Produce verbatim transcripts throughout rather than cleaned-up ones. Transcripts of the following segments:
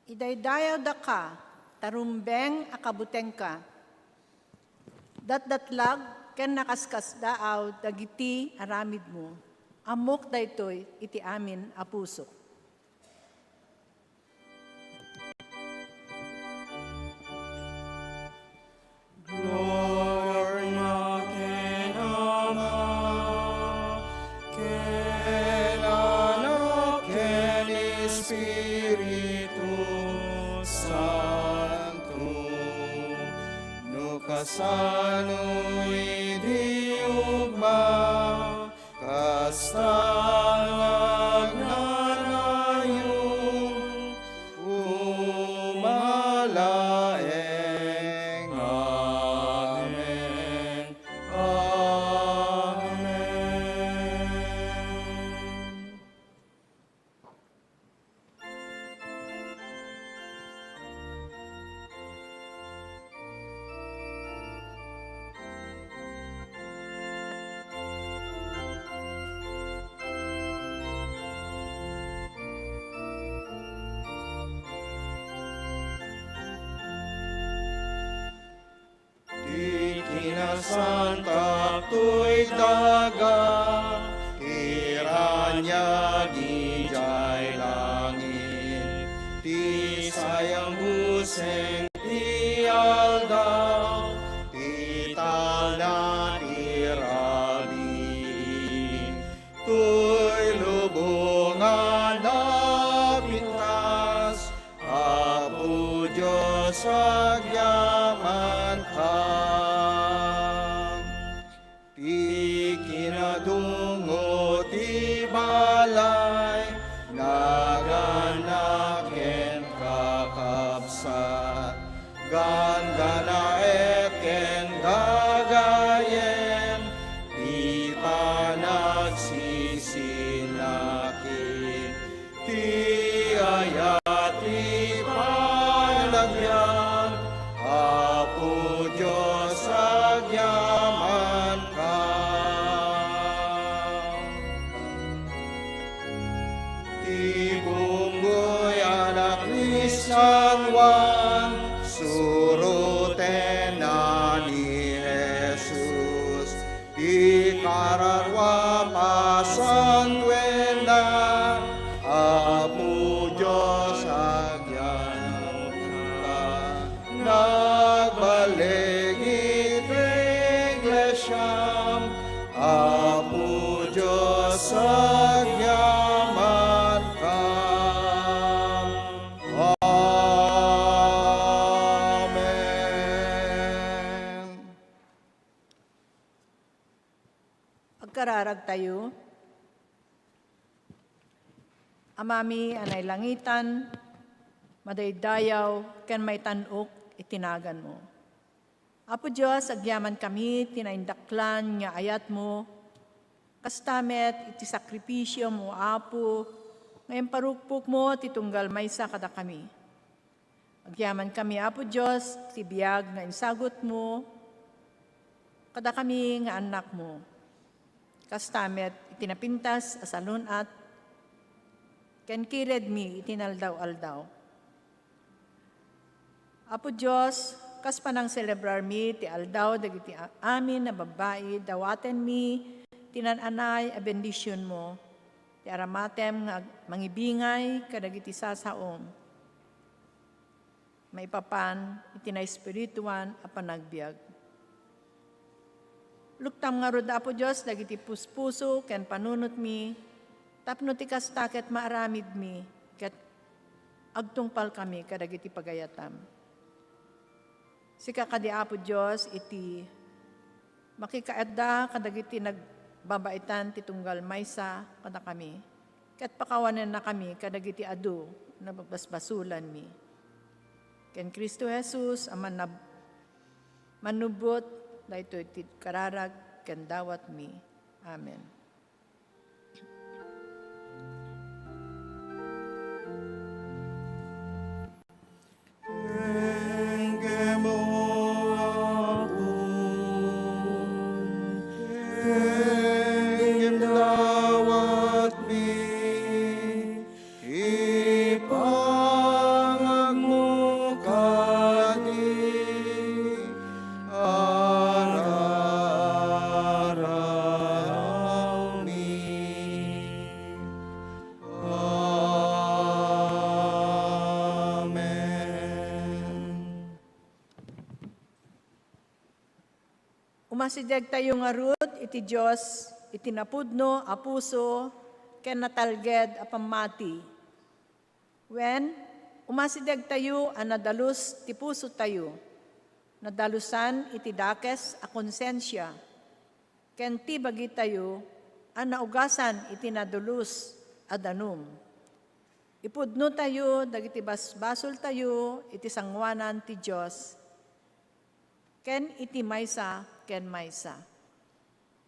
Idaydayawdaka, ta rumbeng a kabutengka. Datdatlag ken nakaskasdaaw dagiti aramidmo. Ammok daytoy iti amin a pusok. Gloria ken Ama, ken Anak, ken Espiritu Santo, no kasano idi ugma, kasta nga agnanayon, umalaeng. Amen. Amen. Ti kinasantak toy daga, ti raniag idiay langit, ti sayang buseng ti aldaw, ti talna ti rabii, toy lubongan a pintas, Apo Dios, agyamanka. Ti kinadungo ti balay, naganna ken kakabsat, ganggannaet ken gagayyem, ti panagsisinnakit, ti ayat ti panagbiag, Apo Dios, agyamanka. Ti bunggoy a nakiis ni Juan, surotenna ni Jesus. Ti kararua pasantoenna, Apo Dios, agyamanka. Nagballigi ti iglesiam, Apo Dios, agyamanka. Amen. Agkararagtayo. Amami a nailangitan, madaydayaw ken maitan-ok iti naganmo. Apo Dios, agyamankami ti naindaklan nga ayatmo, kasta met iti sakripisiomo, Apo, nga imparukpokmo ti tunggal maysa kadakami. Agyamankami, Apo Dios, ti biag nga insagutmo kadakami nga annakmo. Kasta met iti napintas a salun-at ken kiredmi iti inaldaw-aldaw. Apo Dios, kas panangselebrarmi ti aldaw dagiti a-, amin a babbai, dawatenmi ti naan-anay a bendisionmo, ti aramatem nga ag-, mangibingay kadagiti sasaom. maipapan iti naespirituan a panagbiag. Luktam ngarud, Apo Dios, dagiti puspuso ken panunotmi, tapno ti kasta ket maaramidmi ket agtungpalkami kadagiti pagayatam. Sika kadi, Apo Dios, iti makikaadda kadagiti nagbabaitan ti tunggal maysa kadakami, ket pakawanennakami kadagiti adu nga basbasolanmi. Ken Cristo Jesus a mannab-, mannubbot daytoy ti kararag ken dawatmi. Amen. Tenggem, O Apo, tenggem dawatmi, ipanga- Umasidegtayo ngarud iti Dios iti napudno a puso ken natalged a pammati. Wen, umasidegtayo a nadalus ti pusotayo, nadalusan iti dakes a konsensia, ken ti bagitayo a naugasan iti nadulus a danum. Ipudnotayo dagiti basbasoltayo iti sangoanan ti Dios, ken iti maysa ken maysa.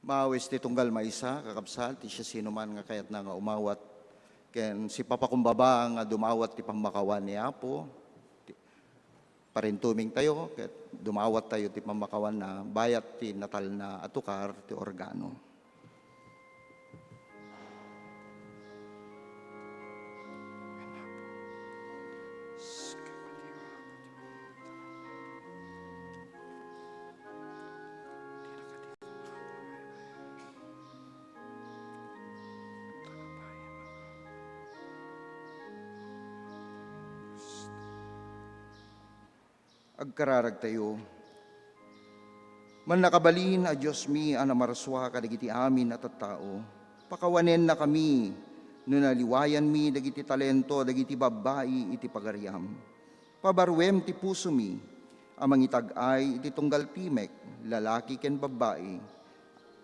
Maawis ti tunggal maysa, kakabsat, ti siasinoman nga kayatna nga umawat ken sipapakumbaba nga dumawat ti pammakawan ni Apo, ti, parintumingtayo ket dumawattayo ti pammakawanna bayat ti natalna a tukar ti organo. Agkararagtayo. Mannakabalin a Diosmi a namarsua kadagiti amin a tattao, pakawanennakami no naliwayanmi dagiti talento dagiti babbai iti pagariam. Pabaruem ti pusomi a mangitag-ay iti tunggal timek, lalaki ken babbai,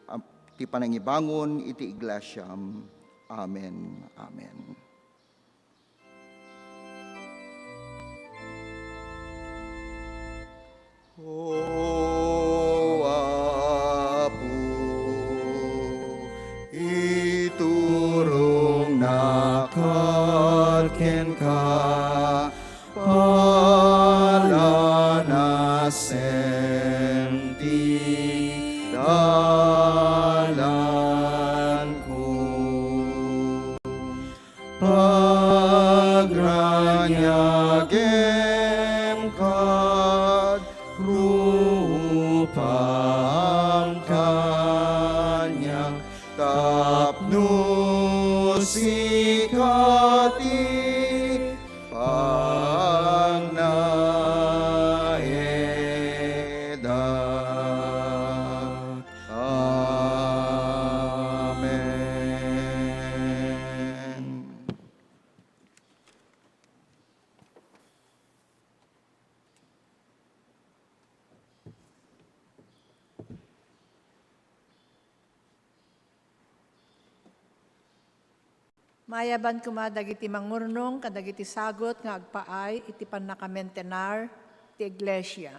a, ti panangibangon iti iglesiam. Amen. Amen. O Apo, iturongnak kenka, palanasen ti dalanko. Pagraniagem kad rupaam kaniak tapno sika ti pagnaedak. Amen. Maayaban koma dagiti mangurnong kadagiti sagut nga agpaay iti pannakamentenar ti iglesia.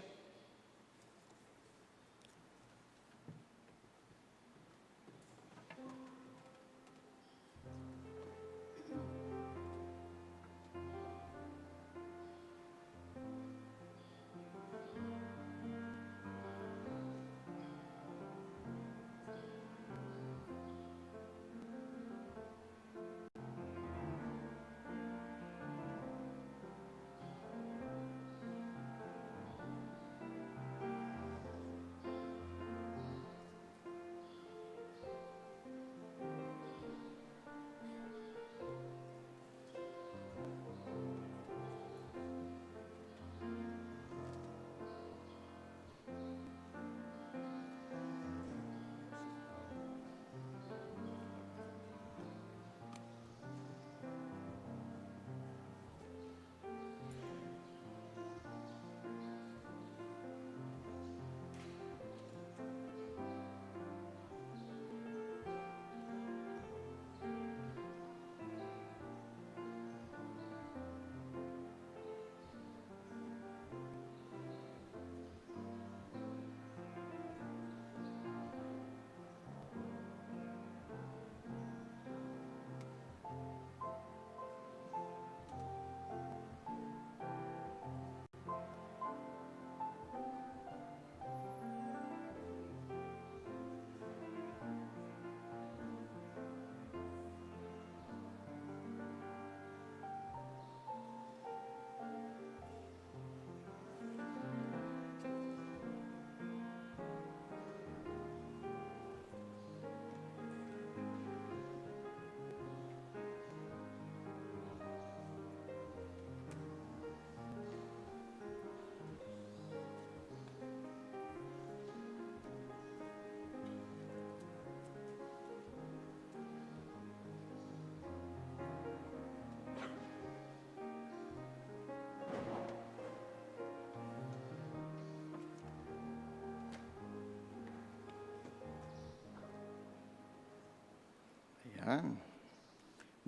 Ayan.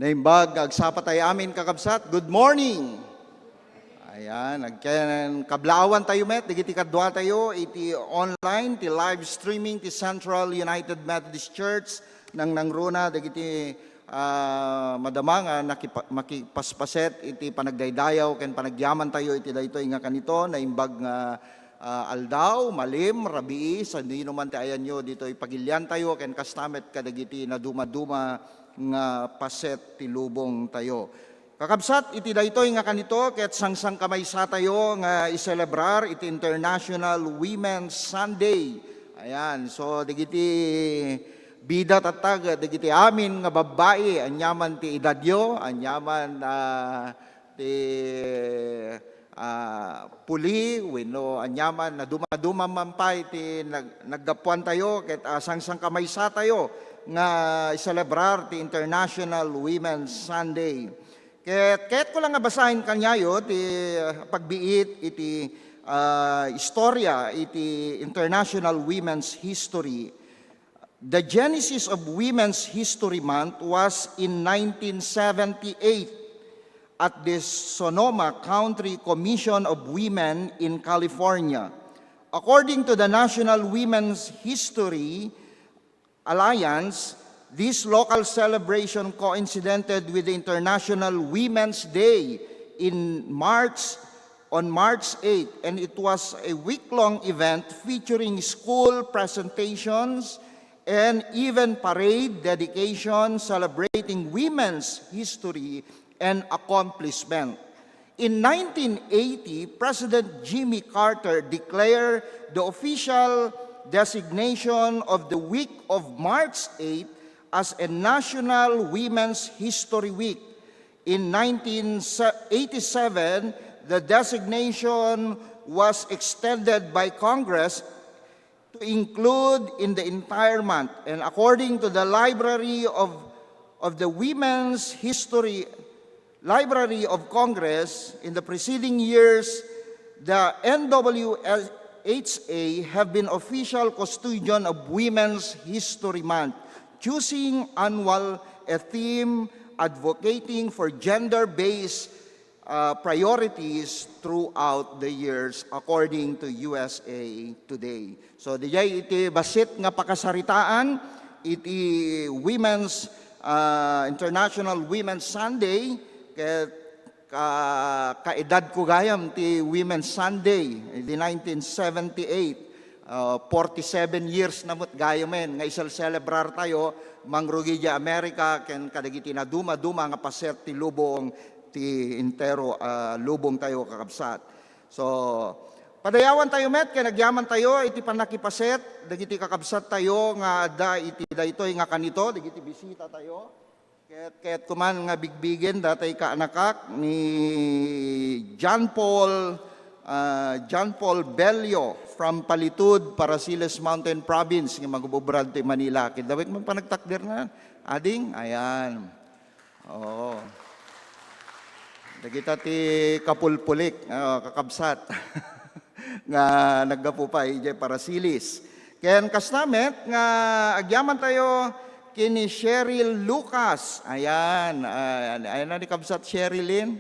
Naimbag nga agsapa tayo amin, kakabsat. Good morning! Ayan, agken kablaawan tayo met, dagiti kadua tayo, iti online, ti live streaming, ti Central United Methodist Church, nang nangruna, dagiti, ah, madama nga nakipa-, makipaspaset iti panagdaydayaw ken panagyaman tayo iti daytoy nga kanito, naimbag nga ah, aldaw, malim, rabii, sadino man ti ayanyo, ditoy pagilian tayo, ken kasta met kadagiti nadumaduma nga paset ti lubong tayo. Kakabsat, iti daytoy nga kanito, ket sangsangkamaysa tayo nga iselebrar iti International Women's Sunday. Ayan, so dagiti bida tatta, dagiti amin nga babbai, aniaman ti edadyo, aniaman, ah, ti ah, puli wenno aniaman, naduma-duma man pay ti nag-, naggapuan tayo, ket, ah, sangsangkamaysa tayo nga iselebrar ti International Women's Sunday. Ket, ket ko lang nga basaen kaniayo ti, ah, pagbiit iti, ah, istorya iti International Women's History. The genesis of Women's History Month was in nineteen seventy-eight at the Sonoma County Commission of Women in California. According to the National Women's History Alliance, this local celebration coincided with the International Women's Day in March, on March eighth, and it was a week-long event featuring school presentations and even parade dedication celebrating women's history and accomplishment. In nineteen eighty, President Jimmy Carter declared the official designation of the week of March eighth as a National Women's History Week. In nineteen eighty-seven, the designation was extended by Congress to include in the entire month. And according to the Library of, of the Women's History, Library of Congress, in the preceding years, the N W H A have been official custodian of Women's History Month, choosing annual a theme advocating for gender-based uh, priorities throughout the years according to U S A Today. So, diay iti bassit nga pakasaritaan iti Women's, uh, International Women's Sunday, ket ka-, kaedadko gayam ti Women's Sunday, di nineteen seventy-eight. Uh, forty-seven years na met gayamen nga isel-celebrar tayo, mangrugi diay Amerika ken kadagiti naduma-duma nga paset ti lubong ti entero a lubong tayo, kakabsat. So, padayawan tayo met ken agyaman tayo iti pannakipaset dagiti kakabsat tayo nga adda iti daytoy nga kanito, dagiti bisita tayo. Ket, ket kuman nga bigbigen datay kaanakak ni John Paul, ah, John Paul Bello from Palitud, Parasiles Mountain Province, nga magububrad ti Manila. Kidawik man panagtakderna, ading, ayan. Oo. Dagita ti kapulpulik, ah, kakabsat. Nga naggapu pay idiay Parasiles. Ken kasta met nga agyaman tayo ken ni Cheryl Lucas. Ayan, ah, ayan na ni kabsat Sherilyn.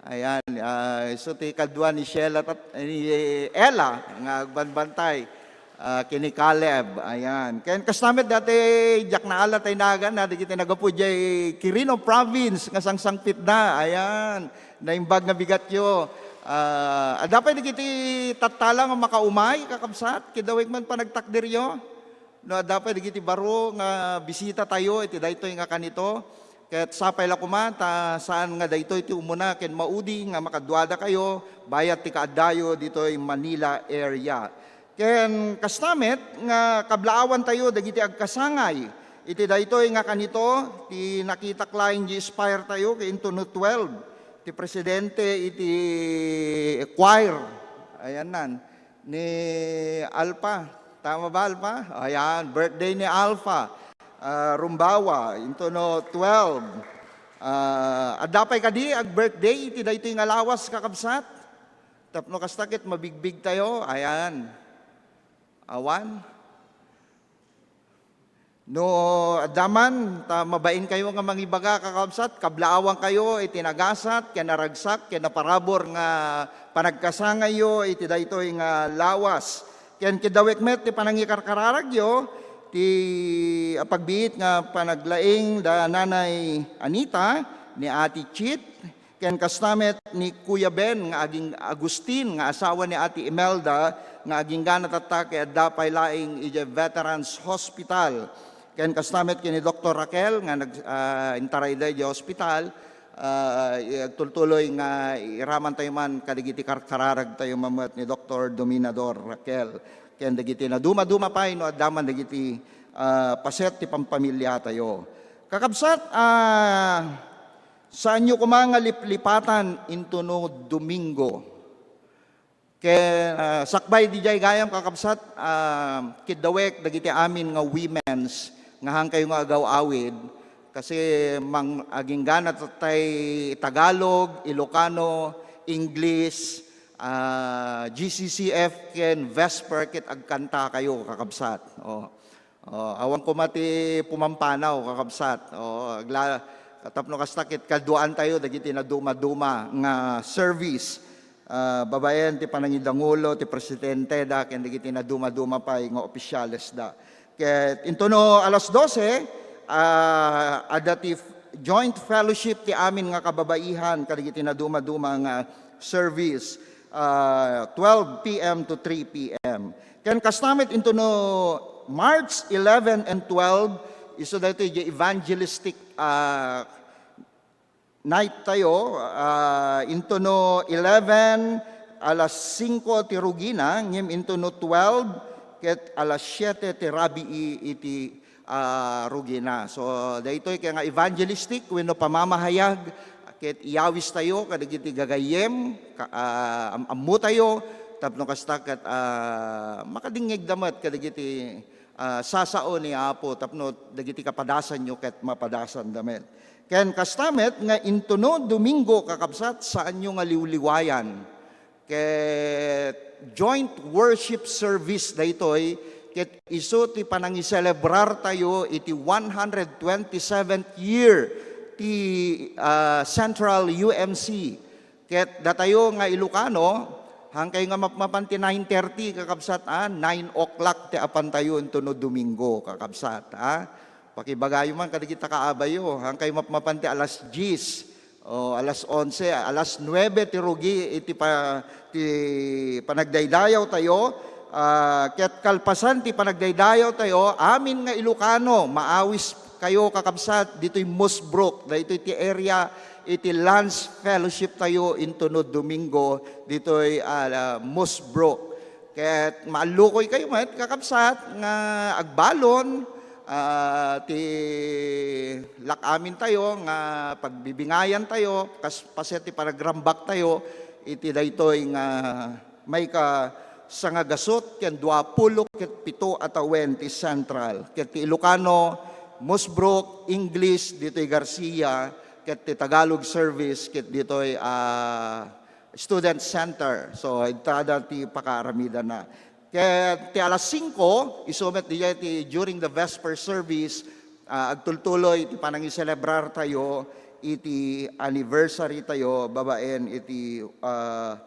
Ayan, ah, isu ti kadua ni Sheila tat-, ni Ella nga agbanbantay, ah, ken ni Caleb. Ayan. Ken kasta met dati diak naala tay nagan na dagiti naggapu diay Quirino Province nga sangsangpetda. Ayan. Naimbag nga bigatyo. Ah, adda pay dagiti tattala nga makaumay, kakabsat, kidawik man panagtakderyo. No adda pay dagiti baro nga bisita tayo iti daytoy nga kanito, ket sapay la koma ta saan nga daytoy ti umuna ken maudi nga makaduada kayo bayat ti kaaddayo ditoy Manila area. Ken kasta met nga kablaawan tayo dagiti agkasangay iti daytoy nga kanito, ti nakitak laeng di Spire tayo, ken intono twelve, ti presidente iti choir. Ayan nan. Ni Alpha. Tama ba, Alpha? Ayan, birthday ni Alpha. Ah, Rumbawa, intono twelve. Ah, adda pay kadi ag-birthday iti daytoy nga lawas, kakabsat? Tapno kasta ket mabigbig tayo. Ayan. Awan. No adda man, ta mabain kayo nga mangibaga, kakabsat, kablaawan kayo iti nagasat ken naragsak ken naparabur nga panagkasangayyo iti daytoy nga lawas. Ken kiddawek met ti panangikarkararagyo, ti apagbiit nga panaglaing da Nanay Anita, ni Ate Chit, ken kasta met ni Kuya Ben nga aging Agustin nga asawa ni Ate Imelda nga aginggana tatta ket adda pay laeng idiay Veterans Hospital. Ken kasta met ken ni Doktor Raquel nga nag-, ah, intarayda idiay hospital, ah, agtultuloy nga iraman tayo man kadagiti karkararag tayo man met ni Doktor Dominador Raquel. Ken dagiti naduma-duma pay no adda man dagiti, ah, paset ti pampamilya tayo. Kakabsat, ah, saanyo koma nga liplipatan intono Domingo. Ken, ah, sakbay didiay gayam, kakabsat, ah, kiddawek dagiti amin nga women's nga haankayo nga agaw-awid, kasi mang-, aginggana tattay Tagalog, Ilocano, English, ah, G C C F ken Vesper ket agkantakayo, kakabsat. Oh. Oh, awan koma ti pumampanaw, kakabsat. Oh, agla-, tapno kasta ket kaduaan tayo dagiti naduma-duma nga service. Ah, babaen ti panangidangulo ti presidente da ken dagiti naduma-duma pay nga opisyales da. Ket intono alas dose, ah, adda ti f-, joint fellowship ti amin nga kababaihan kadagiti naduma-duma nga service, ah, twelve P M to three P M. Ken kasta met intono March eleven and twelve, isu daytoy di evangelistic, ah, night tayo, ah, intono eleven, alas singko ti rugina, ngem intono twelve, ket alas siete ti rabii iti, ah, rugina. So, daytoy kaya nga evangelistic wenno pamamahayag, ket iyawis tayo kadagiti gagayyem, ka-, ah, am-, ammo tayo, tapno kasta ket, ah, makadingngegda met kadagiti, ah, sasao ni Apo tapno dagiti kapadasanyo ket mapadasanda met. Ken kasta met nga intono Domingo, kakabsat, saanyo nga liwliwayan. Ket joint worship service daytoy, ket isu ti panangiselebrar tayo iti one hundred twenty-seventh year ti, ah, Central U M C. Ket datayo nga Ilocano, haankayo nga mapmapan ti nine thirty, kakabsat, ah, nine o'clock ti apantayo intono Domingo, kakabsat, ah. Pakibagayo man kadagiti kaabayo, haankayo mapmapan ti alas diyes, o alas onse, alas nuebe ti rugi iti pa-, ti panagdaydayaw tayo, ah, ket kalpasan ti panagdaydayaw tayo, amin nga Ilocano, maawis kayo, kakabsat, ditoy Mossbrook, daytoy ti area iti lunch fellowship tayo intono Domingo ditoy, ah, Mossbrook. Ket maallukoy kayo met, kakabsat, nga agbalon, ah, ti lak-amin tayo nga pagbibingayan tayo, kas-, paset ti panagrambak tayo iti daytoy nga maika sangagasut ken duapulo ket pito a tawen ti Central, ket ti Ilocano, Mossbrook, English, ditoy Garcia, ket ti Tagalog service, ket ditoy, ah, Student Center. So, intada ti pakaaramidanna. Ket ti alas singko, isu met diay ti during the Vesper service, ah, agtultuloy ti panangiselebrar tayo iti anniversary tayo babaen iti, ah,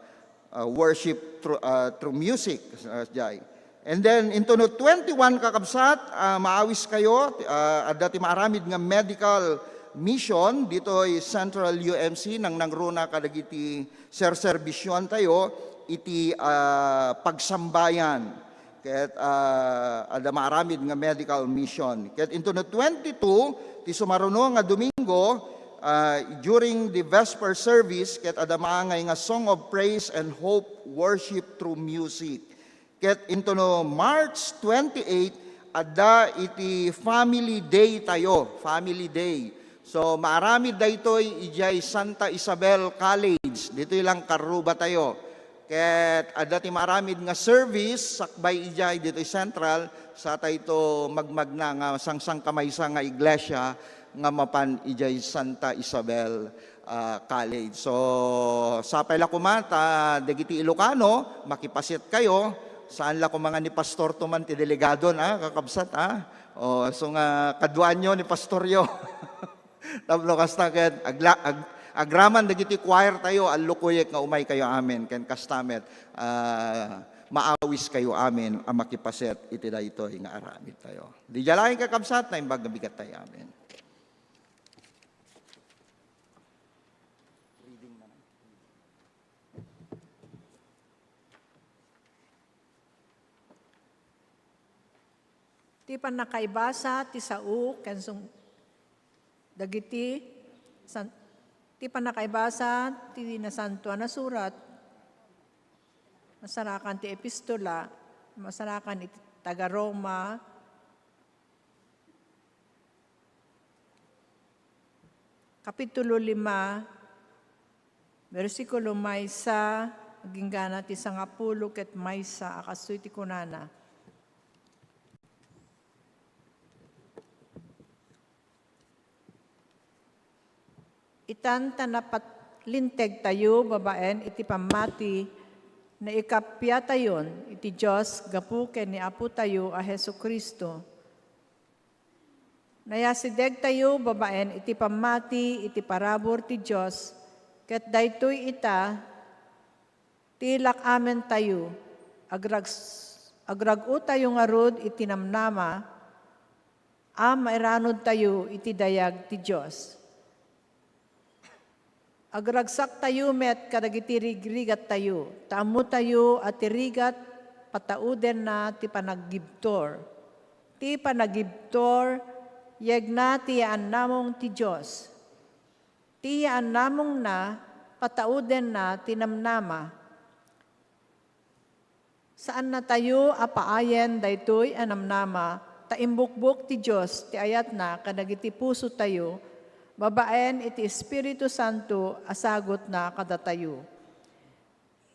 ah, worship through, ah, through music, ah, jay. And then, intono twenty-one, kakabsat, ah, maawis kayo, ah, adda ti maaramid nga medical mission ditoy Central U M C, nangnangruna kadagiti serserbisyuan tayo iti, ah, pagsambayan. Ket, ah, adda maaramid nga medical mission. Ket intono twenty-two, ti sumaruno nga Domingo, ah, during the Vesper service, ket adda maangay nga Song of Praise and Hope worship through music. Ket intono March twenty-eight, adda iti Family Day tayo, Family Day. So, maaramid daytoy idiay Santa Isabel College, ditoy lang karruba tayo. Ket adda ti maaramid nga service, sakbay idiay ditoy Central, sa tayto magmagna nga sangsangkamaysa nga iglesia nga mapan idiay Santa Isabel, ah, College. So, sapay la koma ta dagiti Ilocano, makipaset kayo, Saan la koma nga ni pastorto man ti delegado na, kakabsat, ha? O, so nga, kaduaanyo ni pastoryo. Tapno kasta ket agla-, ag-, agraman dagiti choir tayo, allukuyek nga umaykayo amin, ken kasta met, ah, maawiskayo amin a makipaset iti daytoy nga aramidtayo. Diay laeng, kakabsat, naimbag nga bigat tayo amin. Ti pannakaibasa ti sao ken sung-, dagiti san-, ti pannakaibasa ti Nasantoan a Surat, masarakan ti epistola, masarakan iti taga-Roma, Kapitulo lima, bersikulo maysa, agingga na ti sangapulo ket maysa a kastoy ti kunana. Itan ta napalinteg tayo babaen iti pammati, naikappia tayon iti Dios gapu ken ni Apo tayo a Jesu-Cristo. Nayasideg tayo babaen iti pammati iti parabur ti Dios, ket daytoy ita ti lak-amen tayo, agrags-, agrag-o tayo ngarud iti namnama a mairanod tayo iti dayag ti Dios. Agragsak tayo met kadagiti rigrigat tayo, ta ammo tayo a ti rigat pataudenna ti panagibtur. Ti panagibtur, yegna ti yaannamong ti Dios. Ti yaannamongna, pataudenna ti namnama. Saannatayo a paayen daytoy a namnama ta imbukbok ti Dios ti ayatna kadagiti pusotayo babaen iti Espiritu Santo a sagutna kadatayo.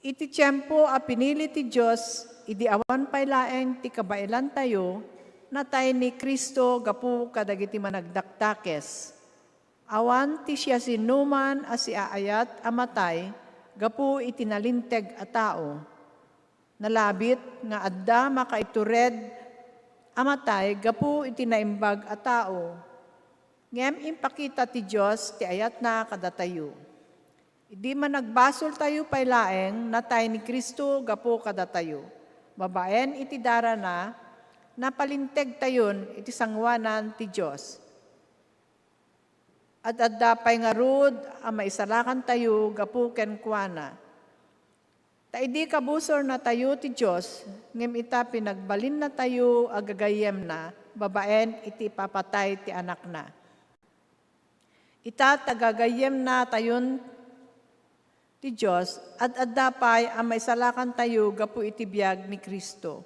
Iti tiempo a pinili ti Dios, idi awan pay laeng ti kabaelantayo, natay ni Cristo gapu kadagiti managdakdakes. Awan ti siasinoman a siaayat a matay gapu iti nalinteg a tao. Nalabit nga adda makaitured a matay gapu iti naimbag a tao. Ngem impakita ti Dios ti ayatna kadatayo. Idi managbasoltayo pay laeng, natay ni Cristo gapu kadatayo. Babaen iti darana, napalintegtayon iti sangoanan ti Dios. Ad-adda pay ngarud a maisalakantayo gapu kenkuana. Ta idi kabusornatayo ti Dios, ngem ita pinagbalinnatayo a gagayyemna babaen iti ipapatay ti Anakna. Ita ta gagayyemnatayon ti Dios, ad-adda pay a maisalakantayo gapu iti biag ni Cristo.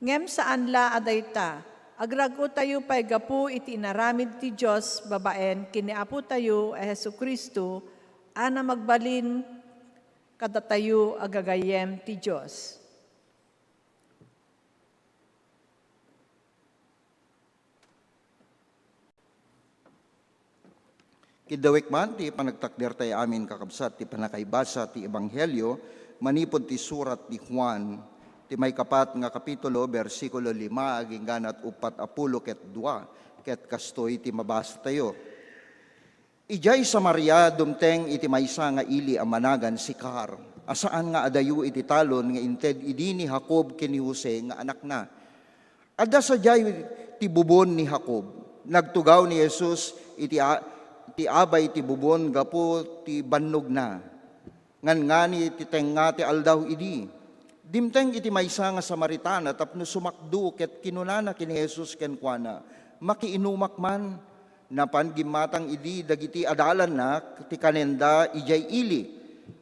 Ngem saan la a dayta, agrag-otayo pay gapu iti inaramid ti Dios babaen ken ni Apotayo a Jesu-Cristo a namagbalin kadatayo a gagayyem ti Dios. Kiddawek man ti panagtakdertayo amin, kakabsat, ti pannakaibasa ti Ebanghelio manipud ti surat ni Juan, ti maikapat nga kapitulo, bersikulo lima agingganat uppat a pulo ket dua, ket kastoy ti mabasatayo. Idiay Samaria, dumteng iti maysa nga ili a managan Sicar, a saan nga adayo iti talon nga inted idi ni Jacob ken ni Jose nga anakna. Adda sadiay ti bubon ni Jacob. Nagtugaw ni Jesus iti a-, iti abay ti bubon gapu ti bannogna. Ngangani ti tengnga ti aldaw idi. Dimteng iti maysa nga Samaritana tapno sumakdo ket kinunana ken ni Jesus kenkuana, "Makiinumak man." Napan gimmatang idi dagiti adalanna ti kanenda idiay ili.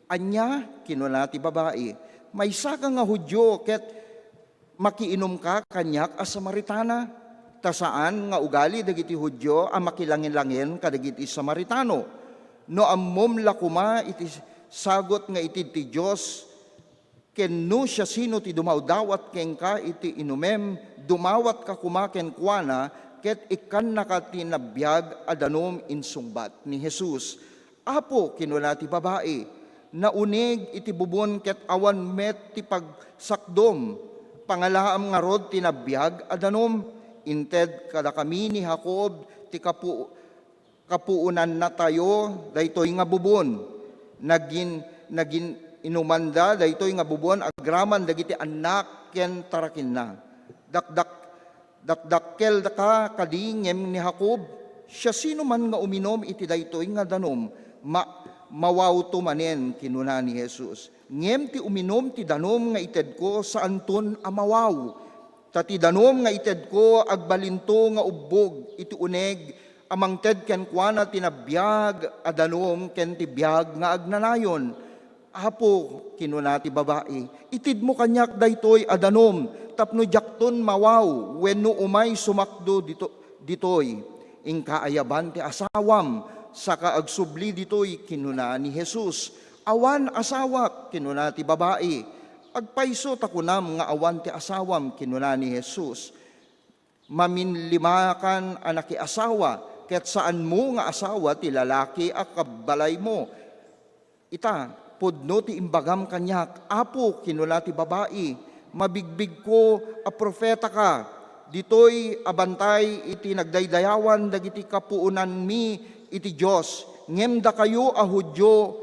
"Ania?" kinuna ti babai. "Maysaka nga Judio ket makiinumka kaniak a Samaritana? Ta saan nga ugali dagiti Judio a makilangenlangen kadagiti Samaritano. No ammom la koma iti sagut nga itid ti Dios, ken no siasino ti dumawdawat kenka iti inumem, dumawatka koma kenkuana ket ikkannaka ti nabiag a danum." Insungbat ni Jesus, "Apo," kinuna ti babai, "naunig iti bubon ket awan met ti pagsakdom. Pangalaam ngarud ti nabiag a danum. Inted kadakami ni Jacob ti kapu-, kapuonannatayo daytoy nga bubon. Nagin-, nagin-inumanda daytoy nga bubon agraman dagiti annak ken tarakinna. Dakdak-, dakdakkelka kadi ngem ni Jacob, "Siasinoman nga uminum iti daytoy nga danum, ma-, mawawto manen," kinuna ni Jesus. "Ngem ti uminum ti danum nga itedko, saanton a mawaw. Ta ti danum nga itedko, agbalinto nga ubbog iti uneg a mangted kenkuana ti nabiag a danum ken ti biag nga agnanayon." "Apo," kinuna ti babai, "itedmo kaniak daytoy a danum tapno diakton mawaw wenno umay sumakdo dito-, ditoy. Inka ayaban ti asawam, saka agsubli ditoy," kinuna ni Jesus. "Awan asawak," kinuna ti babai. "Agpayso ta kunam nga awan ti asawam," kinuna ni Jesus. "Maminlimakan a nakiasawa, ket saanmo nga asawa ti lalaki a kabbalaymo. Ita, pudno ti imbagam kaniak." "Apo," kinuna ti babai, "mabigbigko a profetaka. Ditoy a bantay iti nagdaydayawan dagiti kapuonanmi iti Dios. Ngem dakayo a Judio,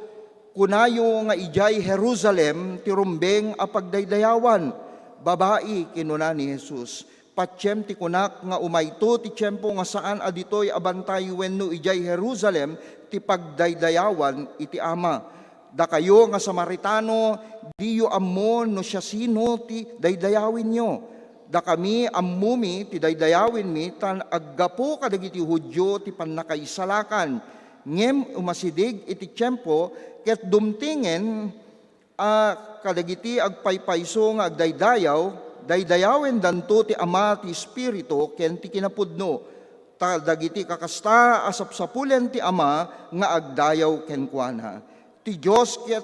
kunayo nga idiay Jerusalem ti rumbeng a pagdaydayawan." "Babai," kinuna ni Jesus, "patiem ti kunak nga umayto ti tiempo nga saan a ditoy a bantay wenno idiay Jerusalem ti pagdaydayawan iti Ama. Dakayo nga Samaritano, diyo ammo no siasino ti daydayawenyo. Dakami, ammomi ti daydayawinmi, ta aggapu kadagiti Judio ti pannakaisalakan. Ngem umasideg iti tiempo ket dumtengen a kadagiti agpaypayso nga agdaydayaw, daydayawendanto ti Ama, ti Espiritu, ken ti kinapudno. Ta dagiti kakasta a sapsapulen ti Ama nga agdayaw kenkuana. Ti Dios ket,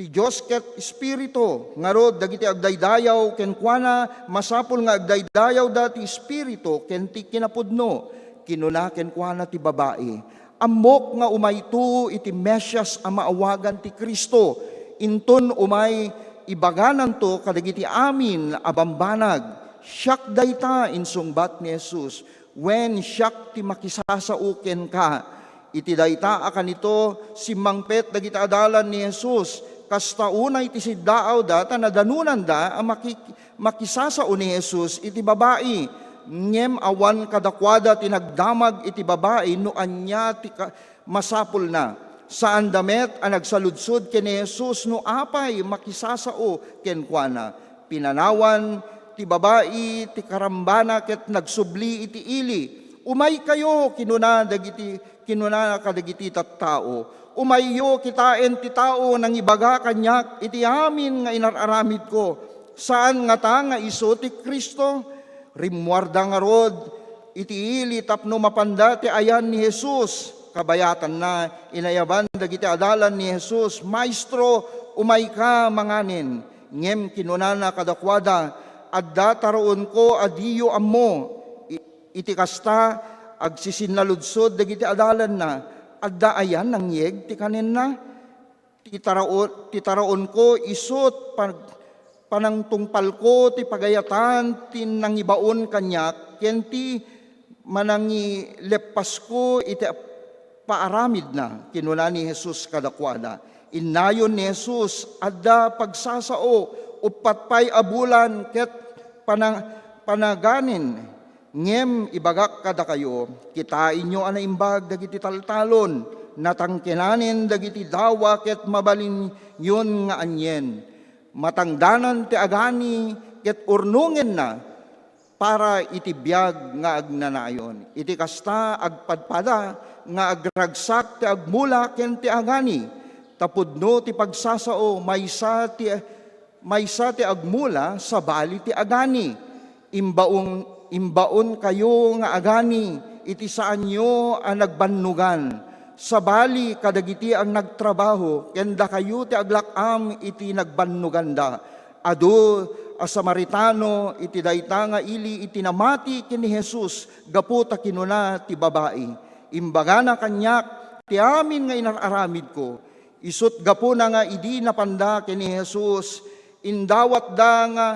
ti Dios ket Espiritu, ngarud, dagiti agdaydayaw kenkuana, masapul nga agdaydayawda ti Espiritu ken ti kinapudno," kinuna kenkuana ti babai. "Ammok nga umayto iti Mesias a maawagan ti Cristo. Inton umay, ibagananto kadagiti amin a bambanag." "Siak dayta," insungbat ni Jesus. "Wen, siak ti makisasao kenka." Iti dayta a kanito, simmangpet dagiti adalan ni Jesus. Kasta unay ti siddaawda ta nadanonanda a maki-, makisasao ni Jesus iti babai. Ngem awan kadakuada ti nagdamag iti babai no ania ti ka-, masapulna. Saanda met a nagsaludsod ken ni Jesus no apay makisasao kenkuana. Pinanawan ti babai ti karambana ket nagsubli iti ili. "Umaykayo," kinuna dagiti, kinuna kadagiti tattao. "Umayyo kitaen ti tao nangibaga kaniak iti amin nga inar-aramidko. Saan ngata nga isu ti Cristo?" Rimmuarda ngarud iti ili tapno mapanda ti ayan ni Jesus. Kabayatanna, inayaban dagiti adalan ni Jesus, "Maestro, umayka manganen." Ngem kinunana kadakuada, "Adda taraonko a diyo ammo." I-, iti kasta, agsisinnalludsod dagiti adalanna, "Adda aya nangyeg ti kanenna?" Ti tarao-, ti taraonko isut' pag-, panangtungpalko ti pagayatan ti nangibaon kaniak ken ti manangileppasko iti paaramidna, kinuna ni Jesus kadakuada. Innayon ni Jesus, adda pagsasao, uppat pay a bulan ket pana-, panaganin. Ngem ibagak kadakayo, kitaenyo a naimbag dagiti taltalon, natangkenanen dagiti dawa ket mabalinyon nga anien. Matangdanan ti agani ket urnongenna para iti biag nga agnanayon. Iti kasta, agpadpada nga agragsak ti agmula ken ti agani. Ta pudno ti pagsasao, maysa ti, maysa ti agmula, sabali ti agani. Imbaon, imbaonkayo nga agani iti saanyo a nagbannogan, sabali kadagiti a nagtrabaho ken dakayo ti aglak-am iti nagbannoganda. Adu a Samaritano iti dayta nga ili iti namati ken ni Jesus gapu ta kinuna ti babai, "Imbagana kaniak ti amin nga inar-aramidko." Isut' gapuna nga idi napanda ken ni Jesus, indawatda nga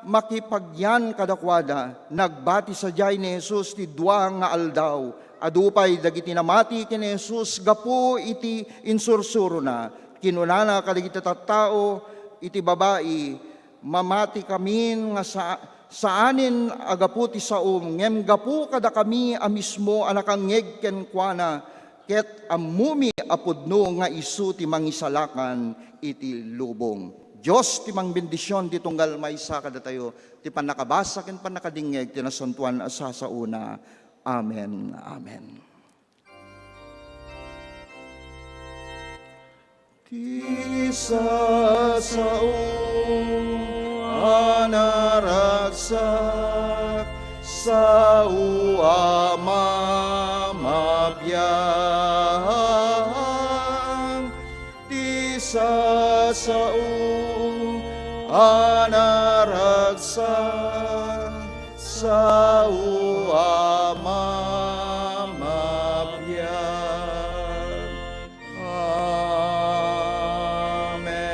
makipagyan kadakuada. Nagbati sadiay ni Jesus ti dua nga aldaw. Adu pay dagiti namati ken ni Jesus gapu iti insursurona. Kinunana kadagiti tattao iti babai, "Mamatikamin nga sa-, saanen a gapu ti saom, ngem gapu kadakami a mismo a nakangngeg kenkuana, ket ammomi a pudno nga isu ti mangisalakan iti lubong." Dios ti mangbendision ti tunggal maysa kadatayo, ti pannakabasa ken pannakadingngeg ti nasantoan a sasaona. Amen. Amen. Ti sasao a naragsak, sao a mamabiang. Ti sasao a naragsak, sao a mamabiang. Amen.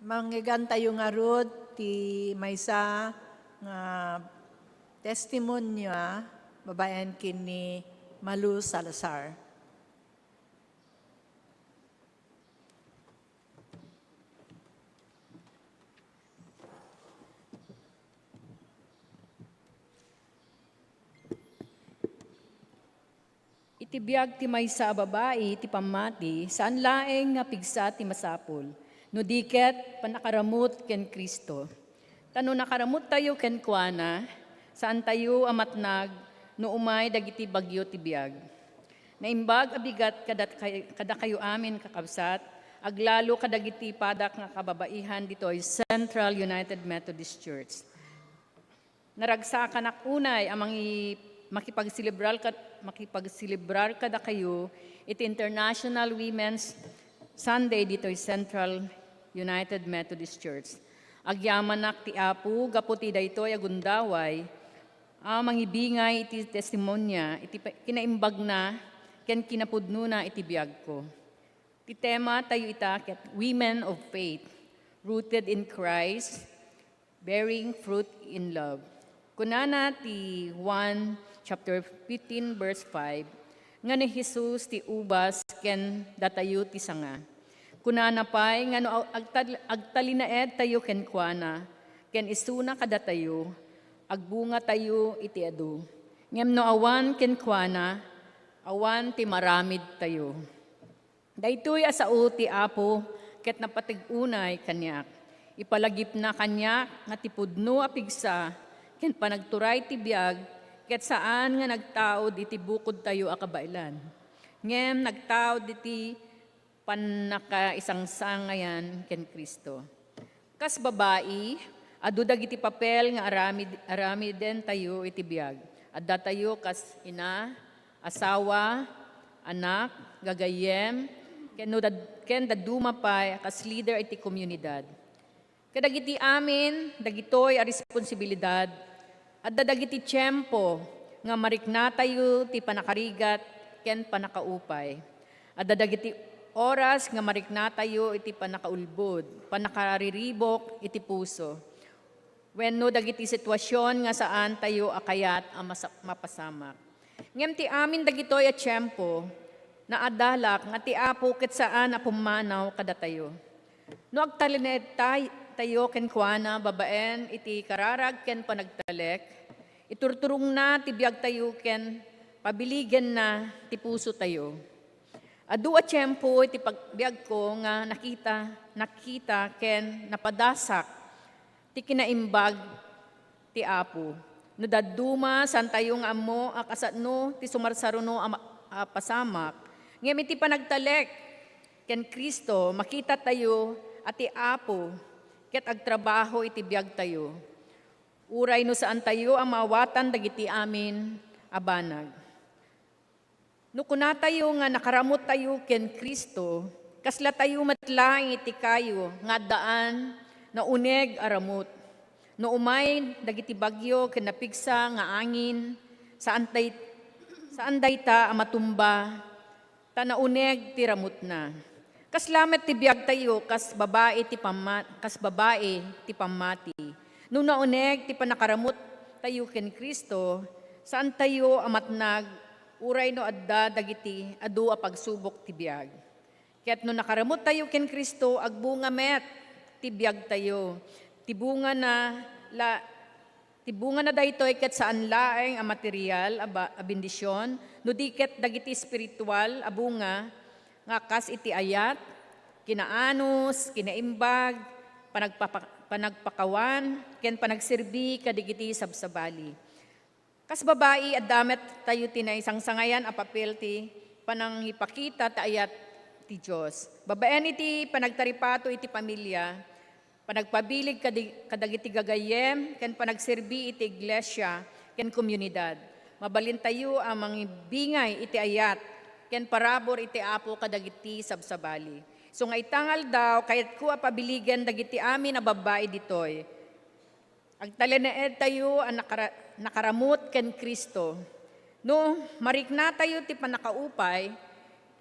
Mangngegtayo ngarud ti maysa nga testimonia babaen ken ni Malu Salazar. Iti biag ti maysa a babai ti pammati, saan laeng nga pigsa ti masapul, no di ket pannakaramut ken Cristo. Ta no nakaramuttayo kenkuana, saantayo a matnag no umay dagiti bagyo ti biag. Naimbag a bigat kada kay-, kadakayo amin, kakabsat, aglalo kadagiti padak nga kababaihan ditoy Central United Methodist Church. Naragsakanak unay a mangi-, makipagselebrar kad-, makipagselebrar kadakayo iti International Women's Sunday ditoy Central United Methodist Church. Agyamanak ti Apo gapu ti daytoy a gundaway a mangibingay iti testimonia iti pa-, kinaimbagna ken kinapudnona iti biagko. Ti tema tayo ita ket Women of Faith, Rooted in Christ, Bearing Fruit in Love. Kunana ti Juan chapter fifteen, verse five, nga ni Jesus ti ubas ken datayo ti sanga. Kunana pay nga no ag-, agtal-, agtalinaedtayo kenkuana ken isuna kadatayo, agbungatayo iti adu. Ngem no awan kenkuana, awan ti maramidtayo. Daytoy a sao ti Apo ket napateg unay kaniak. Ipalagipna kaniak nga ti pudno a pigsa ken panagturay ti biag ket saan nga nagtaud iti bukodtayo a kabaelan, ngem nagtaud iti pannakaisangsangayan ken Cristo. Kas babai, adu dagiti papel nga aramid-, aramidentayo iti biag. Addatayo kas ina, asawa, anak, gagayyem, ken no dad-, ken dadduma pay a kas leader iti komunidad. Kadagiti amin dagitoy a responsibilidad, adda dagiti tiempo nga mariknatayo ti pannakarigat ken pannakaupay. Adda dagiti oras nga mariknatayo iti pannakaulbod, pannakariribuk iti puso, wenno dagiti sitwasion nga saantayo a kayat a masa-, mapasamak. Ngem ti amin dagitoy a tiempo, naadalak nga ti Apo ket saan a pummanaw kadatayo. No agtalinaedtay-, tayo kenkuana babaen iti kararag ken panagtalek, iturturongna ti biagtayo ken pabiligenna ti pusotayo. Adu a tiempo iti pagbiagko nga nakita, nakita ken napadasak ti kinaimbag ti Apo. No dadduma, saantayo nga ammo a kasano ti sumarsaruno a ma-, a pasamak. Ngem iti panagtalek ken Cristo, makitatayo a ti Apo ket agtrabaho iti biagtayo. Uray no saantayo a maawatan dagiti amin a banag. No kunatayo nga nakaramuttayo ken Cristo, kaslatayo met laeng iti kayo nga addaan nauneg a ramut. No umay dagiti bagyo ken napigsa nga angin, saan tay-, saan dayta a matumba, ta nauneg ti ramutna. Kasla met ti biagtayo kas babai ti pamma-, kas babai ti pammati. No nauneg ti pannakaramuttayo ken Cristo, saantayo a matnag uray no adda dagiti adu a pagsubok ti biag. Ket no nakaramuttayo ken Cristo, agbunga met ti biagtayo. Ti bungana la-, ti bungana daytoy ket saan laeng a material a ba-, a bendision, no di ket dagiti espiritual a bunga nga kas iti ayat, kinaanus, kinaimbag, panagpapa-, panagpakawan, ken panagserbi kadagiti sabsabali. Kas babai, adda met tayo ti naisangsangayan a papel ti panangipakita ti ayat ti Dios. Babaen iti panagtaripato iti pamilia, panagpabilig kadi-, kadagiti gagayyem, ken panagserbi iti iglesia ken komunidad. Mabalintayo a mangibingay iti ayat ken parabur iti Apo kadagiti sabsabali. Isu nga ita nga aldaw, kayatko a pabiligen dagiti amin a babbai ditoy. Agtalinaedtayo a nakara-, nakaramut ken Cristo. No mariknatayo ti pannakaupay,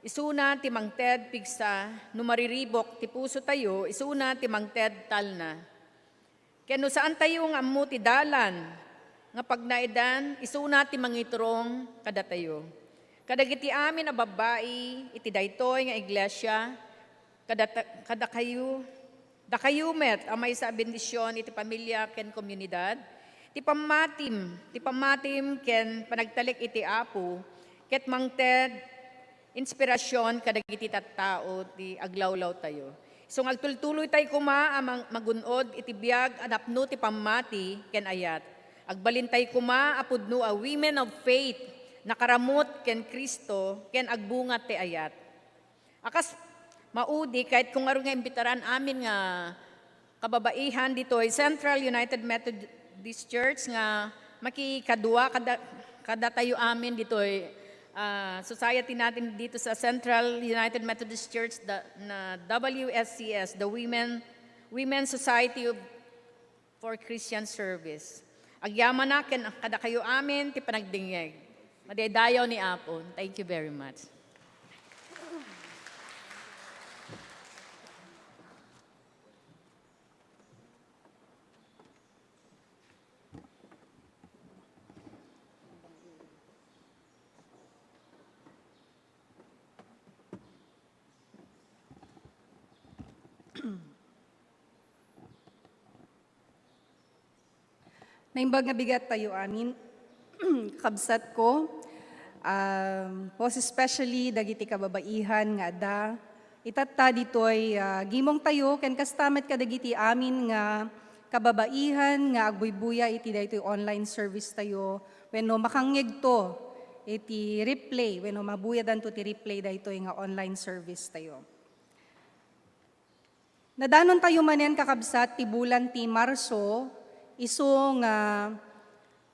Isuna ti mangted pigsa, no mariribuk ti pusotayo, isuna ti mangted talna. Ken no saantayo nga ammo ti dalan nga pagnaedan, isuna ti mangiturong kadatayo. Kadagiti amin a babbai iti daytoy nga iglesia, kadata-, kadakayo, dakayo met a maysa a bendision iti pamilya ken komunidad, ti pammatim, ti pammatim ken panagtalek iti Apo, ket mangted inspirasion kadagiti tattao ti aglawlawtayo. Isu nga agtultuloytay koma a mang-, magun-od iti biag a napno ti pammati ken ayat. Agbalintay koma a pudno a women of faith, nakaramut ken Cristo, ken agbunga ti ayat. A kas maudi, kayatko ngarud nga imbitaran amin nga kababaihan ditoy Central United Methodist Church nga makikadua kada, kadatayo amin ditoy, ah, society natin dito sa Central United Methodist Church, the, na W S C S, the Women, Women Society of, for Christian Service. Agyamanak ken kadakayo amin ti panagdingngeg. Madaydayaw ni Apo. Thank you very much. Naimbag nga bigat tayo amin, kabsat ko, um, most especially dagiti kababaihan nga adda itatta ditoy, ah, gimong tayo, ken kasta met kadagiti amin nga kababaihan nga agbuybuya iti daytoy online service tayo, wenno makangngegto iti replay, wenno mabuyadanto ti replay daytoy nga online service tayo. Nadanontayo manen, kakabsat, ti bulan ti Marso, isu nga,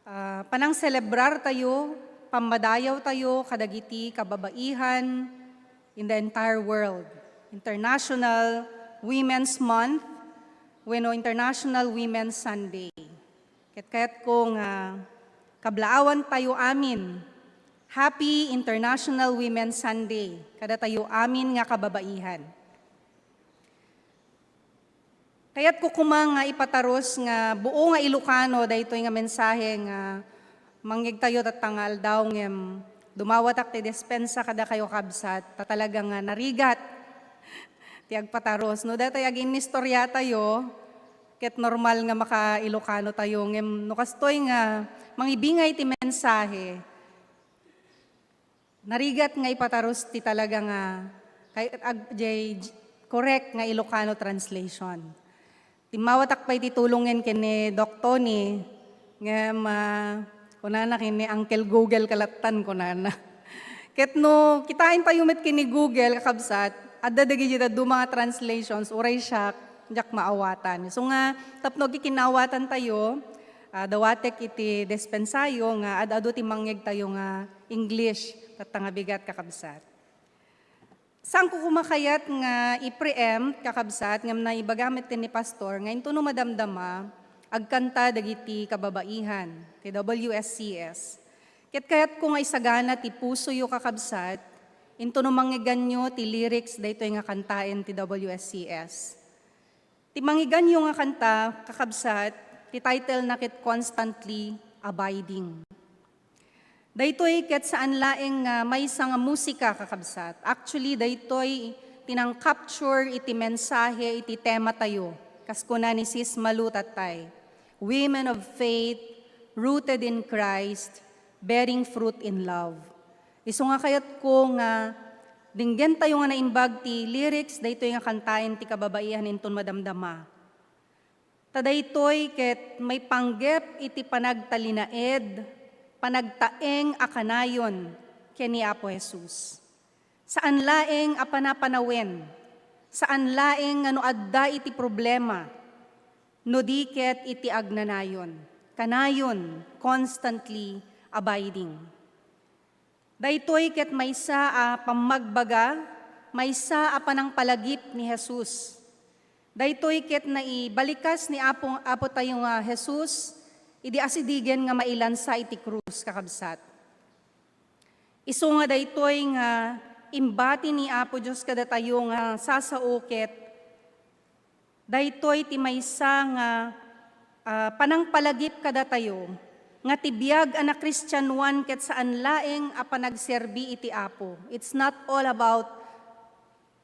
ah, panangselebrar tayo, pammadayaw tayo kadagiti kababaihan in the entire world. International Women's Month, wenno International Women's Sunday. Ket kayatko nga kablaawan tayo amin. Happy International Women's Sunday kadatayo amin nga kababaihan. Kayatko koma nga ipatarus nga buo nga Ilocano daytoy nga mensahe nga mangngegtayo tatta nga aldaw, ngem dumawatak ti dispensa kadakayo, kabsat, ta talaga nga narigat ti agpatarus. No, daytoy aginnistoryatayo, ket normal nga maka-Ilocano tayo, ngem no kastoy nga mangibingay ti mensahe, narigat nga ipatarus ti talaga nga kay, ag-, jay, correct nga Ilocano translation. Timmawatak pay ti tulongen ken ni Doc Tony, ngem, ah, kunana ken ni Uncle Google kalattan, kunana. Ket no, kitaentayo met ken ni Google, kakabsat, adda dagiti dadduma nga translations, uray siak, diak maawatan. Isu nga, tapno agkikinnawatantayo, ah, dawatek iti despensayo nga ad-adu ti mangngegtayo nga English, tatta nga bigat, kakabsat. Saanko koma kayat nga i-preempt, kakabsat, ngem naibaga met ken ni Pastor nga intono madamdama, agkanta dagiti kababaihan ti W S C S. Ket kayatko nga isagana ti pusoyo, kakabsat, intono mangngegganyo ti lyrics daytoy nga kantaen ti W S C S. Ti mangngegganyo nga kanta, kakabsat, ti title na ket Constantly Abiding. Daytoy ket saan laeng nga maysa nga musika, kakabsat. Actually, daytoy ti nang-capture iti mensahe iti tema tayo. Kas kuna ni Sis Malu tattay, "Women of faith, rooted in Christ, bearing fruit in love." Isu nga kayatko nga dinggentayo nga naimbag ti lyrics daytoy nga kantaen ti kababaihan inton madamdama. Ta daytoy ket maipanggep iti panagtalinaed, panagtaeng a kanayon ken ni Apo Jesus. Saan laeng a panapanawen, saan laeng nga no adda iti problema, no di ket iti agnanayon, kanayon, constantly abiding. Daytoy ket maysa a pammagbaga, maysa a panangpalagip ni Jesus. Daytoy ket naibalikas ni Apo, Apo tayo nga Jesus, idi asidigen nga mailansa iti krus, kakabsat. Isu nga daytoy nga imbati ni Apo Dios kadatayo nga sasao ket daytoy ti maysa nga, ah, panangpalagip kadatayo nga ti biag a nakristianoan ket saan laeng a panagserbi iti Apo. It's not all about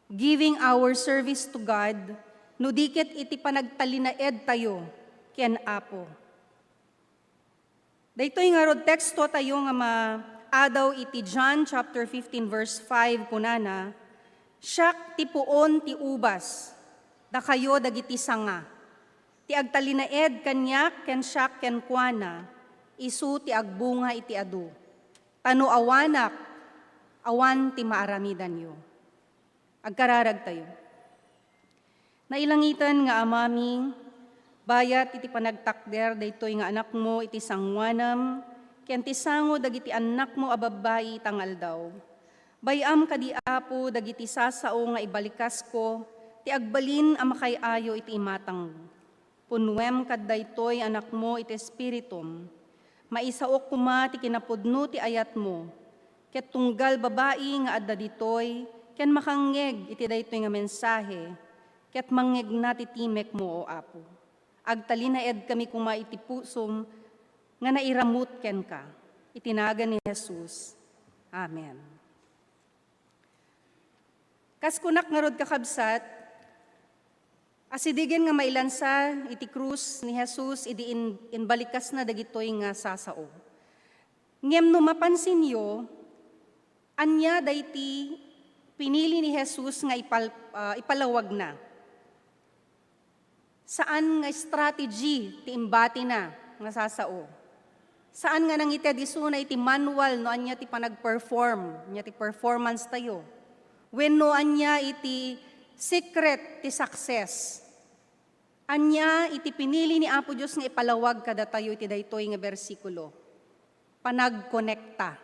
giving our service to God, no di ket iti panagtalinaedtayo ken Apo. Daytoy ngarud teksto tayo nga maadaw iti John chapter fifteen verse five, kunana, "Siak ti puon ti ubas, dakayo dagiti sanga. Ti agtalinaed kaniak ken siak kenkuana, isu ti agbunga iti adu. Ta no awanak, awan ti maaramidanyo." Agkararagtayo. Nailangitan nga Amami, bayat iti panagtakder daytoy nga anakmo iti sangoanam, ken ti sango dagiti annakmo a babbai ita nga aldaw. Bay-am kadi, Apo, dagiti sasao nga ibalikasko ti agbalin a makaay-ayo iti imatangmo. Punnuem kad daytoy anakmo iti espiritum. Maisaok koma ti kinapudno ti ayatmo, ket tunggal babai nga adda ditoy ken makangngeg iti daytoy nga mensahe, ket mangngegna ti timekmo, O Apo. Agtalinaedkami koma iti pusom nga nairamut kenka. Iti nagan ni Jesus. Amen. Kas kunak ngarud, kakabsat, asidegen nga mailansa iti krus ni Jesus idi in-, imbalikasna dagitoy nga sasao. Ngem no mapansinyo, ania dayti pinili ni Jesus nga ipal-, ah, ipalawagna? Saan nga strategy ti imbatina nga sasao. Saan nga nangited isuna iti manual no ania ti panag-perform, ania ti performance tayo. Wenno ania iti secret ti success. Ania iti pinili ni Apo Dios nga ipalawag kadatayo iti daytoy nga bersikulo? Panagkonekta.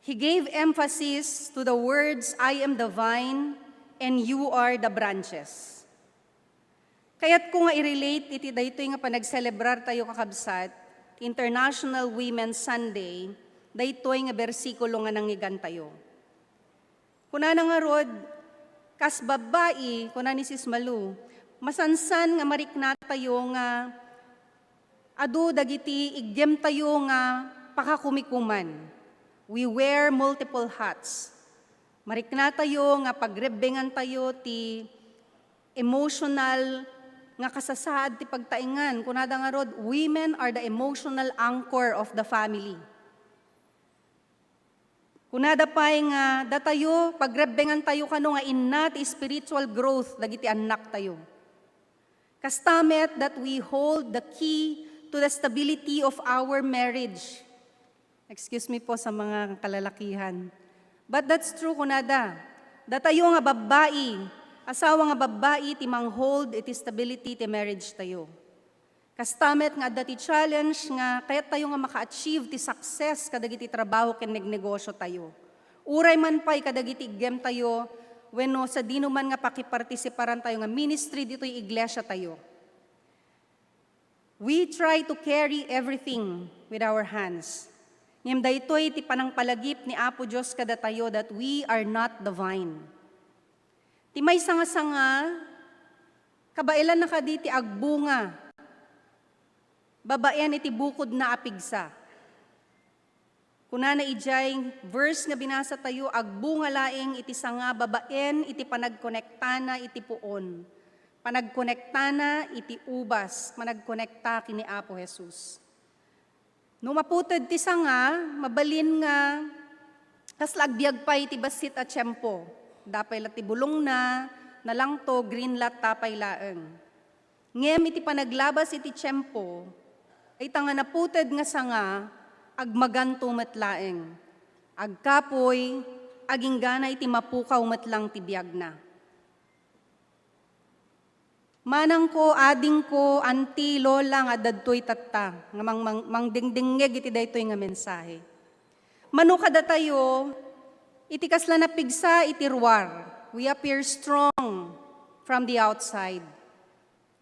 He gave emphasis to the words, "I am the vine, and you are the branches." Kayatko nga i-relate iti daytoy nga panagselebrar tayo, kakabsat, International Women's Sunday, daytoy nga bersikulo nga nangngegantayo. Kunana ngarud, kas babbai, kuna ni Sis Malu, masansan nga mariknatayo nga adu dagiti iggemtayo nga pakakumikuman. We wear multiple hats. Mariknatayo nga pagrebbengantayo ti emotional nga kasasaad ti pagtaengan. Kunada ngarud, "Women are the emotional anchor of the family." Kunada pay nga datayo, pagrebbengantayo kano nga inna ti spiritual growth dagiti annaktayo. Kasta met that we hold the key to the stability of our marriage. Excuse me po sa mga kalalakihan. But that's true, kunada. Datayo nga babbai, asawa nga babbai, ti manghold iti stability ti marriage tayo. Kasta met nga adda ti challenge nga kayattayo nga maka-achieve ti success kadagiti trabaho ken negnegosiotayo. Uray man pay kadagiti iggemtayo wenno sadino man nga pakipartisiparantayo nga ministry ditoy iglesiatayo. We try to carry everything with our hands. Ngem daytoy ti panangpalagip ni Apo Dios kadatayo that we are not the vine. Ti maysa nga sanga, kabaelanna kadi ti agbunga babaen iti bukodna a pigsa. Kunana idiay verse nga binasatayo, agbunga laeng iti sanga babaen iti panagkonektana iti puon, panagkonektana iti ubas, panagkonekta ken ni Apo Jesus. No maputed ti sanga, mabalin nga kasla agbiag pay ti bassit a tiempo. Adda pay la ti bulongna, nalangto, green latta pay laeng. Ngem iti panaglabas iti tiempo, dayta nga naputed nga sanga, agmaganto met laeng. Agkapuy, aginggana iti mapukaw met lang ti biagna. Manangko, adingko, anti, lola nga adda ditoy tatta, nga mang-, mang-, mangdengdengngeg iti daytoy nga mensahe. Mano kadatayo, iti kasla napigsa iti ruar, we appear strong from the outside.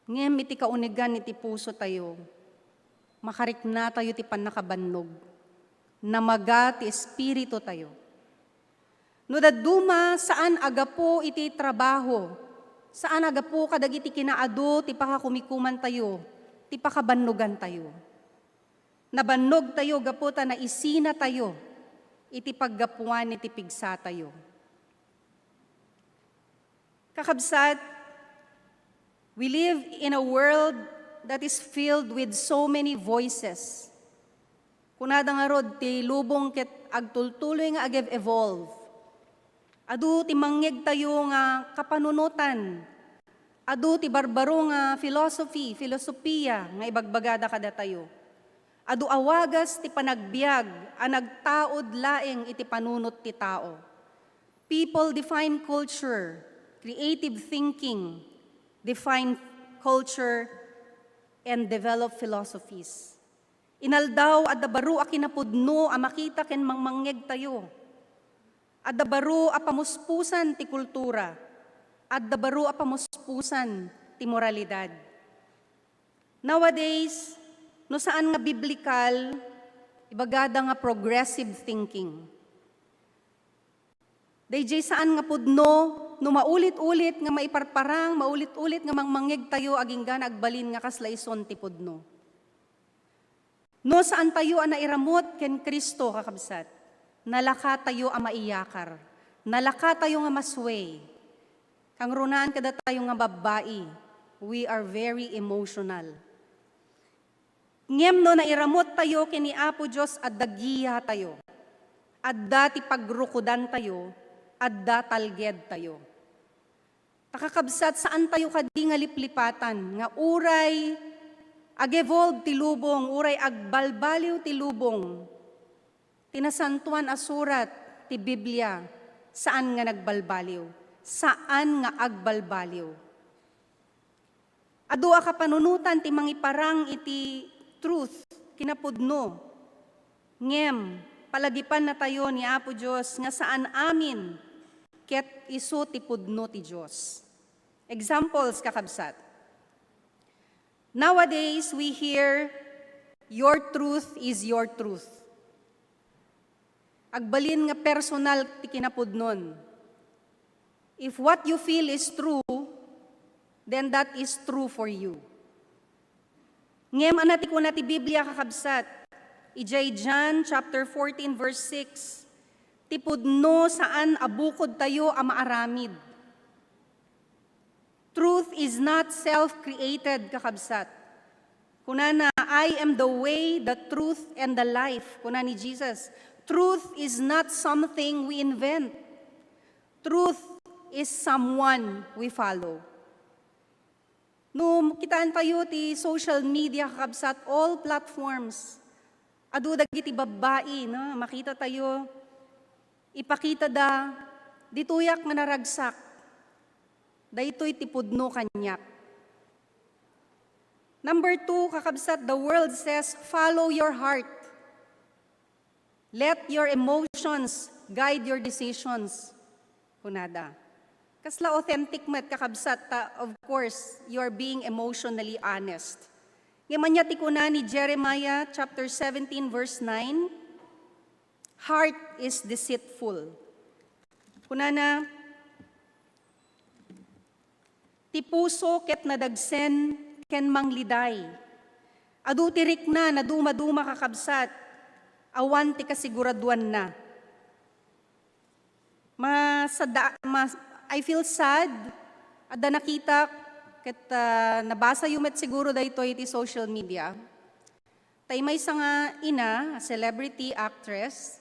Ngem iti kaunigan iti pusotayo, makariknatayo ti pannakabannog. Namaga ti espiritutayo. No dadduma, saan a gapu iti trabaho, saan a gapu kadagiti kinaadu ti pakakumikumantayo, ti pakabannogantayo. Nabannogtayo gapu ta naisinatayo iti paggapuan iti pigsatayo. Kakabsat, we live in a world that is filled with so many voices. Kunada ngarud, ti lubong ket agtultuloy nga ag-evolve. Adu ti mangngegtayo nga kapanunotan. Adu ti barbaro nga philosophy, filosofia nga ibagbagada kadatayo. Adu a wagas ti panagbiag a nagtaud laeng iti panunot ti tao. People define culture, creative thinking, define culture, and develop philosophies. Inaldaw, adda baro a kinapudno a makita ken mangmangngegtayo. Adda baro a pamuspusan ti kultura. Adda baro a pamuspusan ti moralidad. Nowadays, no saan nga biblical, ibagada nga progressive thinking. Dayjay saan nga pudno, no maulit-ulit nga maiparparang, maulit-ulit nga mangmangngegtayo, agingga agbalin nga kasla ison ti pudno. No saantayo a nairamut ken Cristo, kakabsat, nalakatayo a maiyakar, nalakatayo nga masue. Kangrunaan kadatayo nga babbai, we are very emotional. Ngem no nairamuttayo ken ni Apo Dios, adda giatayo, adda ti pagrukodantayo, adda talgedtayo. Ta kakabsat, saantayo kadi nga liplipatan nga uray ag-evolve ti lubong, uray agbalbaliw ti lubong, ti Nasantoan a Surat ti Biblia, saan nga nagbalbaliw, saan nga agbalbaliw. Adu a kapanunotan ti mangiparang iti truth, kinapudno. Ngem, palagipannatayo ni Apo Dios nga saan amin ket isu ti pudno ti Dios. Examples, kakabsat. Nowadays, we hear, "Your truth is your truth." Agbalin nga personal ti kinapudnon. If what you feel is true, then that is true for you. Ngem ania ti kuna ti Biblia, kakabsat? Idiay John chapter fourteen, verse six, ti pudno saan a bukodtayo a maaramid. Truth is not self-created, kakabsat. Kunana, "I am the way, the truth, and the life," kuna ni Jesus. Truth is not something we invent. Truth is someone we follow. No kitaentayo ti social media, kakabsat, all platforms, adu dagiti babbai, no? Makitatayo, ipakitada, "Ditoyak nga naragsak. Daytoy ti pudno kaniak." Number two, kakabsat, the world says, "Follow your heart. Let your emotions guide your decisions," kunada. Kasla authentic met, kakabsat, ta, of course, you are being emotionally honest. Ngem ania ti kuna ni Jeremiah chapter seventeen, verse nine? "Heart is deceitful." Kunana, "Ti puso ket nadagsen ken mangliday. Adu ti rikna, nadumaduma, kakabsat, awan ti kasiguraduanna." Masada-, mas-, I feel sad. Adda nakitak ket, ah, nabasayo met siguro daytoy iti social media. Tay maysa nga ina, a celebrity actress,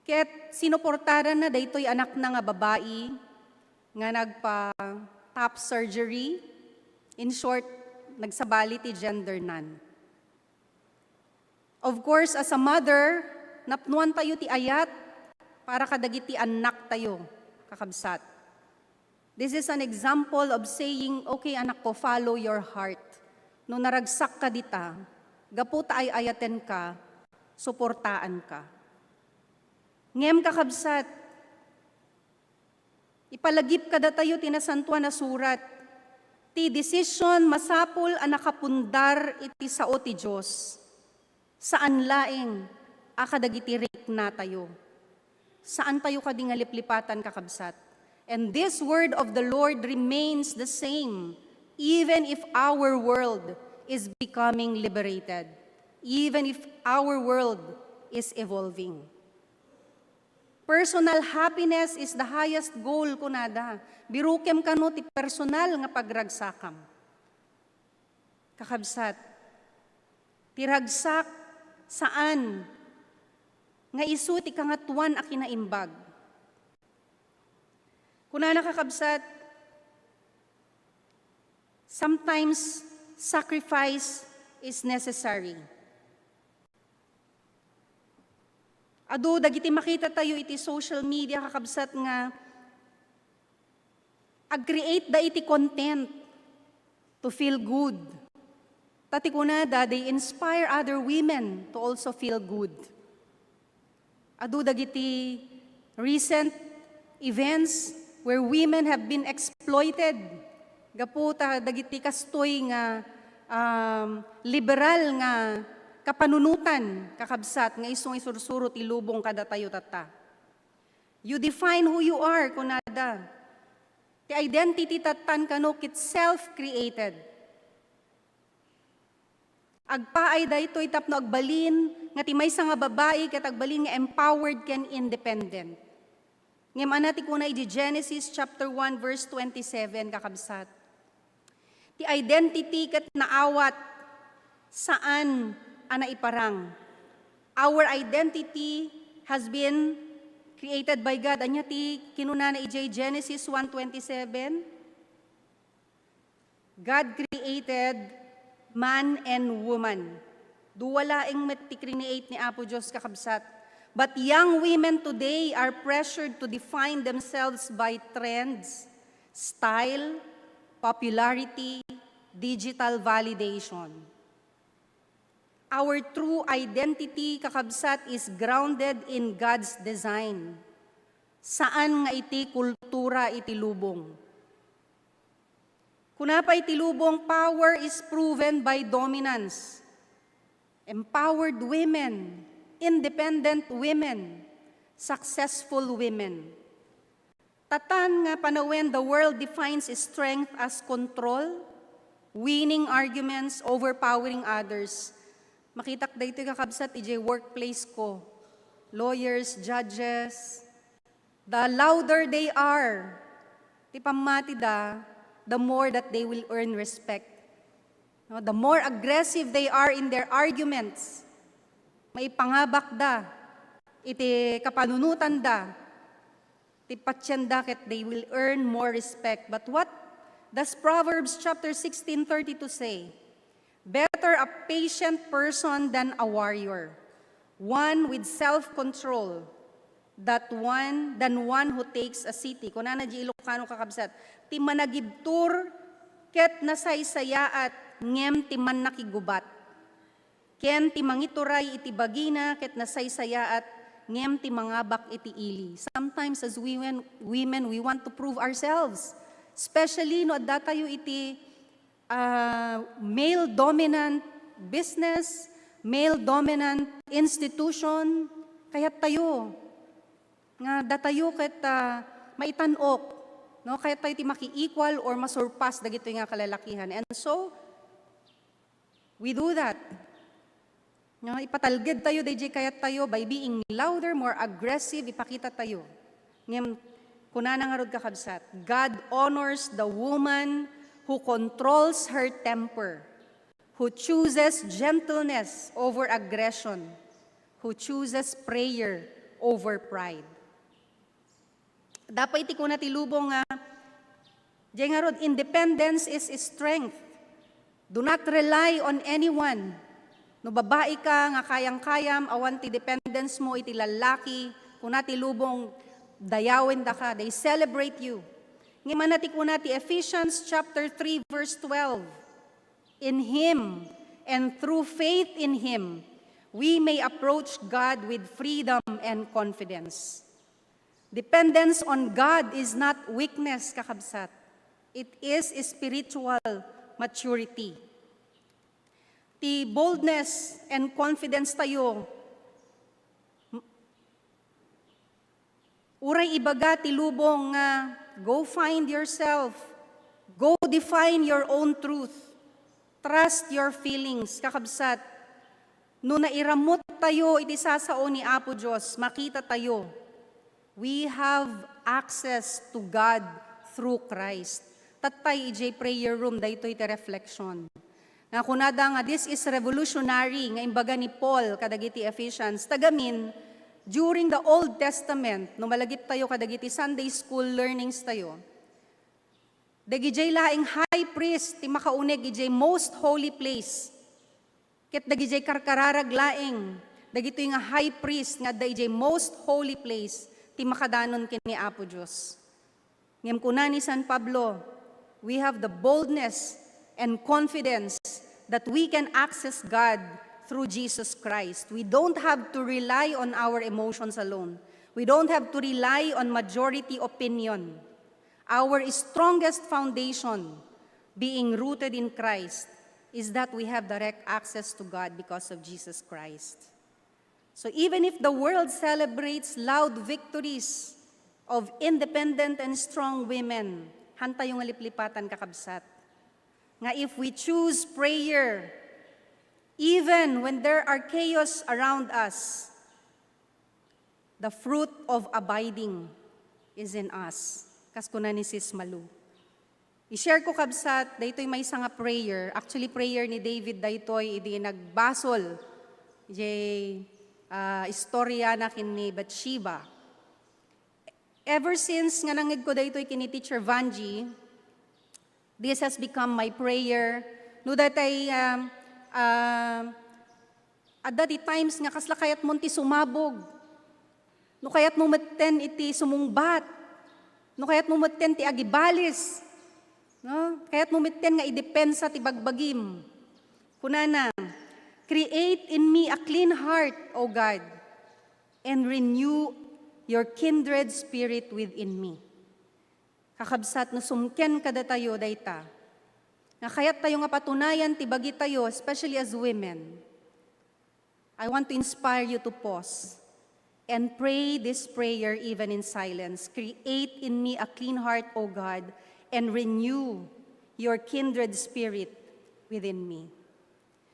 ket sinuportaranna daytoy anakna nga babai nga nagpa-top surgery. In short, nagsabali ti gender non. Of course, as a mother, napnoantayo ti ayat para kadagiti annaktayo, kakabsat. This is an example of saying, "Okay, anakko, follow your heart." No naragsak ka dita, gapu ta ay-ayaten ka, suportaan ka. Ngem, kakabsat, ipalagip kadatayo ti Nasantoan a Surat, ti decision masapul a nakapundar iti sao ti Dios. Saan laeng a kadagiti riknatayo. Saan tayo kadi nga liplipatan, kakabsat. And this word of the Lord remains the same, even if our world is becoming liberated, even if our world is evolving. Personal happiness is the highest goal, kunada. Birukem kano ti personal nga pagragsakam. Kakabsat, ti ragsak saan nga isu ti kangatoan a kinaimbag. Kunana, kakabsat, sometimes sacrifice is necessary. Adu dagiti makita tayo iti social media, kakabsat, nga ag-create da iti content to feel good. Ta ti kunada, they inspire other women to also feel good. Adu dagiti recent events where women have been exploited gapu ta dagiti kastoy nga, um, liberal nga kapanunotan, kakabsat, nga isu nga isursuro ti lubong kadatayo tatta. "You define who you are," kunada. Ti identity tattan kano ket self-created. Agpaay daytoy tapno agbalin nga ti maysa nga babai ket agbalin nga empowered ken independent. Ngem ania ti kuna iti Genesis chapter one, verse twenty-seven, kakabsat. Ti identity ket naawat, saan a naiparang. Our identity has been created by God. Ania ti kinunana idiay Genesis one twenty-seven? God created man and woman. Dua laeng met ti create ni Apo Dios, kakabsat. But young women today are pressured to define themselves by trends, style, popularity, digital validation. Our true identity, kakabsat, is grounded in God's design. Saan nga iti kultura iti lubong. Kuna pay ti lubong, power is proven by dominance. Empowered women, independent women, successful women. Tattan nga panawen, the world defines strength as control, winning arguments, overpowering others. Makitak daytoy, kakabsat, idiay workplace ko. Lawyers, judges, the louder they are, ti pammatida, the more that they will earn respect. No, the more aggressive they are in their arguments, maipangabakda iti kapanunotanda, ti patienda, ket they will earn more respect. But what does Proverbs chapter sixteen thirty-two say? "Better a patient person than a warrior, one with self-control, that one, than one who takes a city." Kunana di Ilocano, kakabsat, "Ti managibtur ket nasaysayaat, ngem ti mannakigubat. Ken ti mangituray iti bagina ket nasaysayaat, ngem ti mangabak iti ili." Sometimes as women, women, we want to prove ourselves. Especially no adda tayo iti, ah, male-dominant business, male-dominant institution, kayat tayo nga datayo ket, ah, maitan-ok, no? Kayat tayo ti maki-equal or masurpass dagitoy nga kalalakihan. And so, we do that. No, ipatalged tayo daydiay kayat tayo by being louder, more aggressive, ipakita tayo. Ngem, kunana ngarud, kakabsat, "God honors the woman who controls her temper, who chooses gentleness over aggression, who chooses prayer over pride." Apay ti kuna ti lubong nga, diay ngarud, "Independence is strength. Do not rely on anyone." No babai ka nga kayang-kayam, awan ti dependence mo iti lallaki, kuna ti lubong, dayawendaka, they celebrate you. Ngem ania ti kuna ti Ephesians chapter three, verse twelve, "In Him, and through faith in Him, we may approach God with freedom and confidence." Dependence on God is not weakness, kakabsat. It is spiritual maturity. Ti boldness and confidence tayo, m-, Uray ibaga ti lubong nga, "Go find yourself. Go define your own truth. Trust your feelings," kakabsat. No nairamut tayo iti sasao ni Apo Dios, makita tayo, we have access to God through Christ. Tattay idiay prayer room, daytoy ti reflection. Nga kunada nga, "This is revolutionary," nga imbaga ni Paul kadagiti Ephesians. Tagamin, during the Old Testament, no malagip tayo kadagiti Sunday school learnings tayo, dagidiay laeng high priest ti makauneg idiay most holy place. Ket dagidiay karkararag laeng, dagitoy nga high priest nga adda idiay most holy place ti makadanon ken ni Apo Dios. Ngem kuna ni San Pablo, we have the boldness and confidence that we can access God through Jesus Christ. We don't have to rely on our emotions alone. We don't have to rely on majority opinion. Our strongest foundation, being rooted in Christ, is that we have direct access to God because of Jesus Christ. So even if the world celebrates loud victories of independent and strong women, hantayo nga liplipatan, kakabsat, nga if we choose prayer, even when there are chaos around us, the fruit of abiding is in us. Kas kuna ni Sis Malu. I-share ko, kabsat, daytoy maysa nga prayer. Actually, prayer ni David daytoy idi nagbasol jay, ah, istorya na ken ni Bathsheba. Ever since nga nangegko daytoy ken ni Teacher Vangie, this has become my prayer. No datay, um, um, adda ti times nga kasla kayatmon ti sumabog. No kayatmo metten iti sumungbat. No kayatmo metten ti agibalis. No? Kayatmo metten nga idepensa ti bagbagim. Kunana, "Create in me a clean heart, O God, and renew your kindred spirit within me." Kakabsat, no sumken kadatayo dayta, nga kayattayo nga patunayan ti bagitayo, especially as women, I want to inspire you to pause and pray this prayer even in silence. "Create in me a clean heart, O God, and renew your kindred spirit within me."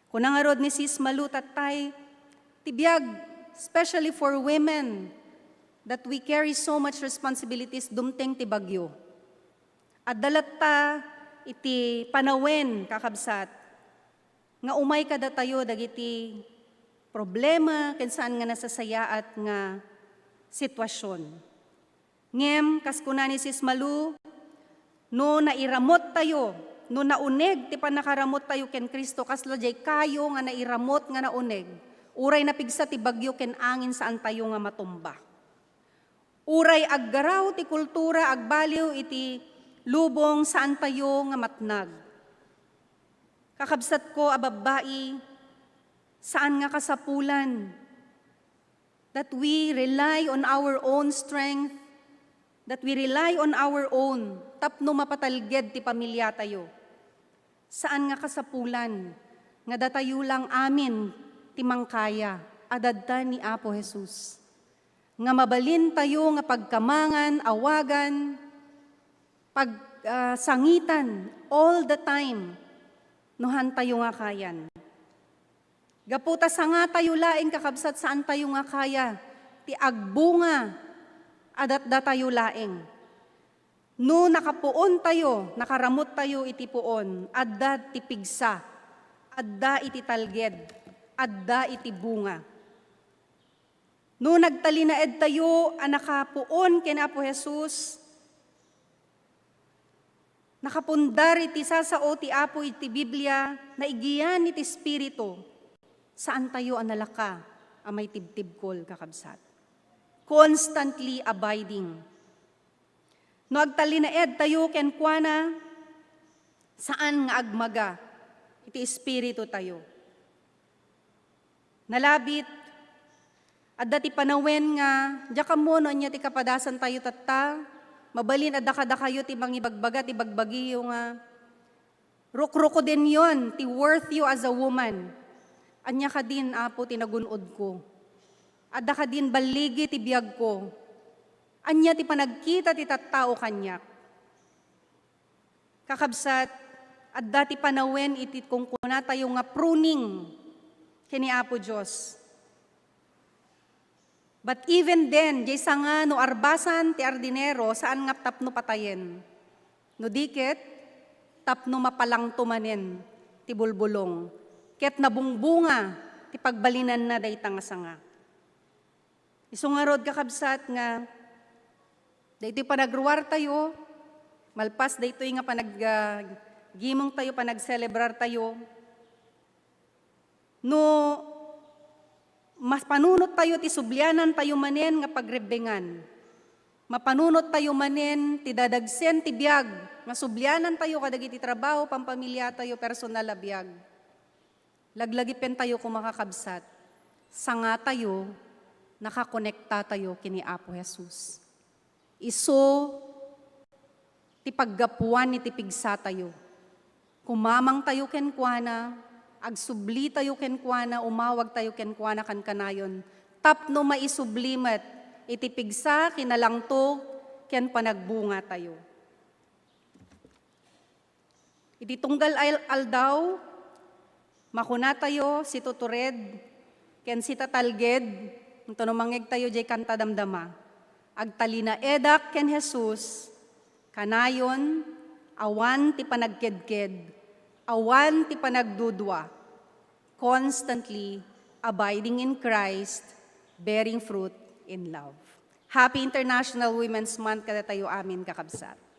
Kuna ngarud ni Sis Malu, tattay, ti biag, especially for women, that we carry so much responsibilities, dumteng ti bagyo. Adda latta iti panawen, kakabsat, nga umay kadatayo dagiti problema ken saan nga nasasayaat nga sitwasyon. Ngem, kas kuna ni Sis Malu, no nairamut tayo, no nauneg ti pannakaramut tayo ken Cristo, kasla jay kayo nga nairamut nga nauneg, uray napigsa ti bagyo ken angin, saan tayo nga matumba. Uray aggaraw ti kultura, agbaliw iti lubong, saan tayo nga matnag. Kakabsatko a babbai, saan nga kasapulan that we rely on our own strength, that we rely on our own tapno mapatalged ti pamiliatayo. Saan nga kasapulan nga datayo lang amin ti mangkaya a dadta ni Apo Jesus, nga mabalintayo nga pagkamangan, awagan, pag, ah, sangitan all the time no hantayo nga kayan. Gapu ta sangatayo laeng, kakabsat, saantayo nga kaya ti agbunga a datdatayo laeng. No nakapuontayo, nakaramuttayo iti puon, adda ti pigsa, adda iti talged, adda iti bunga. No nagtalinaedtayo a nakapuon ken Apo Jesus, nakapundar iti sasao ti Apo iti Biblia, naigian iti Espiritu, saantayo a nalaka a maitibtibkol, kakabsat. Constantly abiding. No agtalinaedtayo kenkuana, saan nga agmaga iti espiritutayo. Nalabit, adda ti panawen nga, diak ammo no ania ti kapadasantayo tatta, mabalin adda kadakayo ti mangibagbaga ti bagbagiyo nga, rukrukodenyon ti worth you as a woman. Ania kadin, Apo, ti nagun-odko? Adda kadin balligi ti biagko? Ania ti panagkita ti tattao kaniak? Kakabsat, adda ti panawen iti kunkunatayo nga pruning ken ni Apo Dios. But even then, diay sanga no arbasan ti ardinero, saan nga tapno patayen. No di ket, tapno mapalangto manen ti bulbulong, ket nabungbunga ti pagbalinanna dayta nga sanga. Isu ngarud, kakabsat, nga daytoy panagruartayo, malpas daytoy nga panag-, ah, gimongtayo, panagselebrartayo, no mapanunottayo ti sublianantayo manen nga pagrebbengan, mapanunottayo manen ti dadagsen ti biag nga sublianantayo kadagiti trabaho, pampamiliatayo, personal a biag. Laglagipentayo koma, kakabsat, sangatayo, nakakonektatayo ken ni Apo Jesus. Isu ti paggapuan iti pigsatayo. Kumamangtayo kenkuana, agsublitayo kenkuana, umawagtayo kenkuana kankanayon, tapno maisubli met iti pigsa, kinalangtog, ken panagbungatayo. Iti tunggal al-, aldaw, makunatayo situtured ken sitatalged, intono mangngegtayo diay kanta damdama, "Agtalinaedak ken Jesus, kanayon, awan ti panagkedked, awan ti panagdudua, constantly abiding in Christ, bearing fruit in love." Happy International Women's Month kadatayo amin, kakabsat.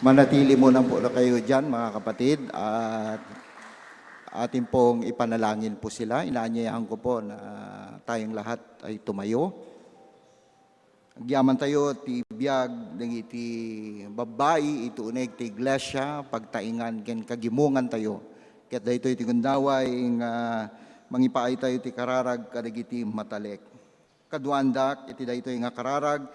Manatili muna po na kayo diyan, mga kapatid, at atin pong ipanalangin po sila. Inaanyayahan ko po na tayong lahat ay tumayo. Agyaman tayo ti biag dagiti babbai iti uneg ti iglesia, pagtaingan ken kagimongan tayo. Ket daytoy ti gundaway nga mangipaay tayo ti kararag kadagiti matalek. Kaduaandak iti daytoy nga kararag,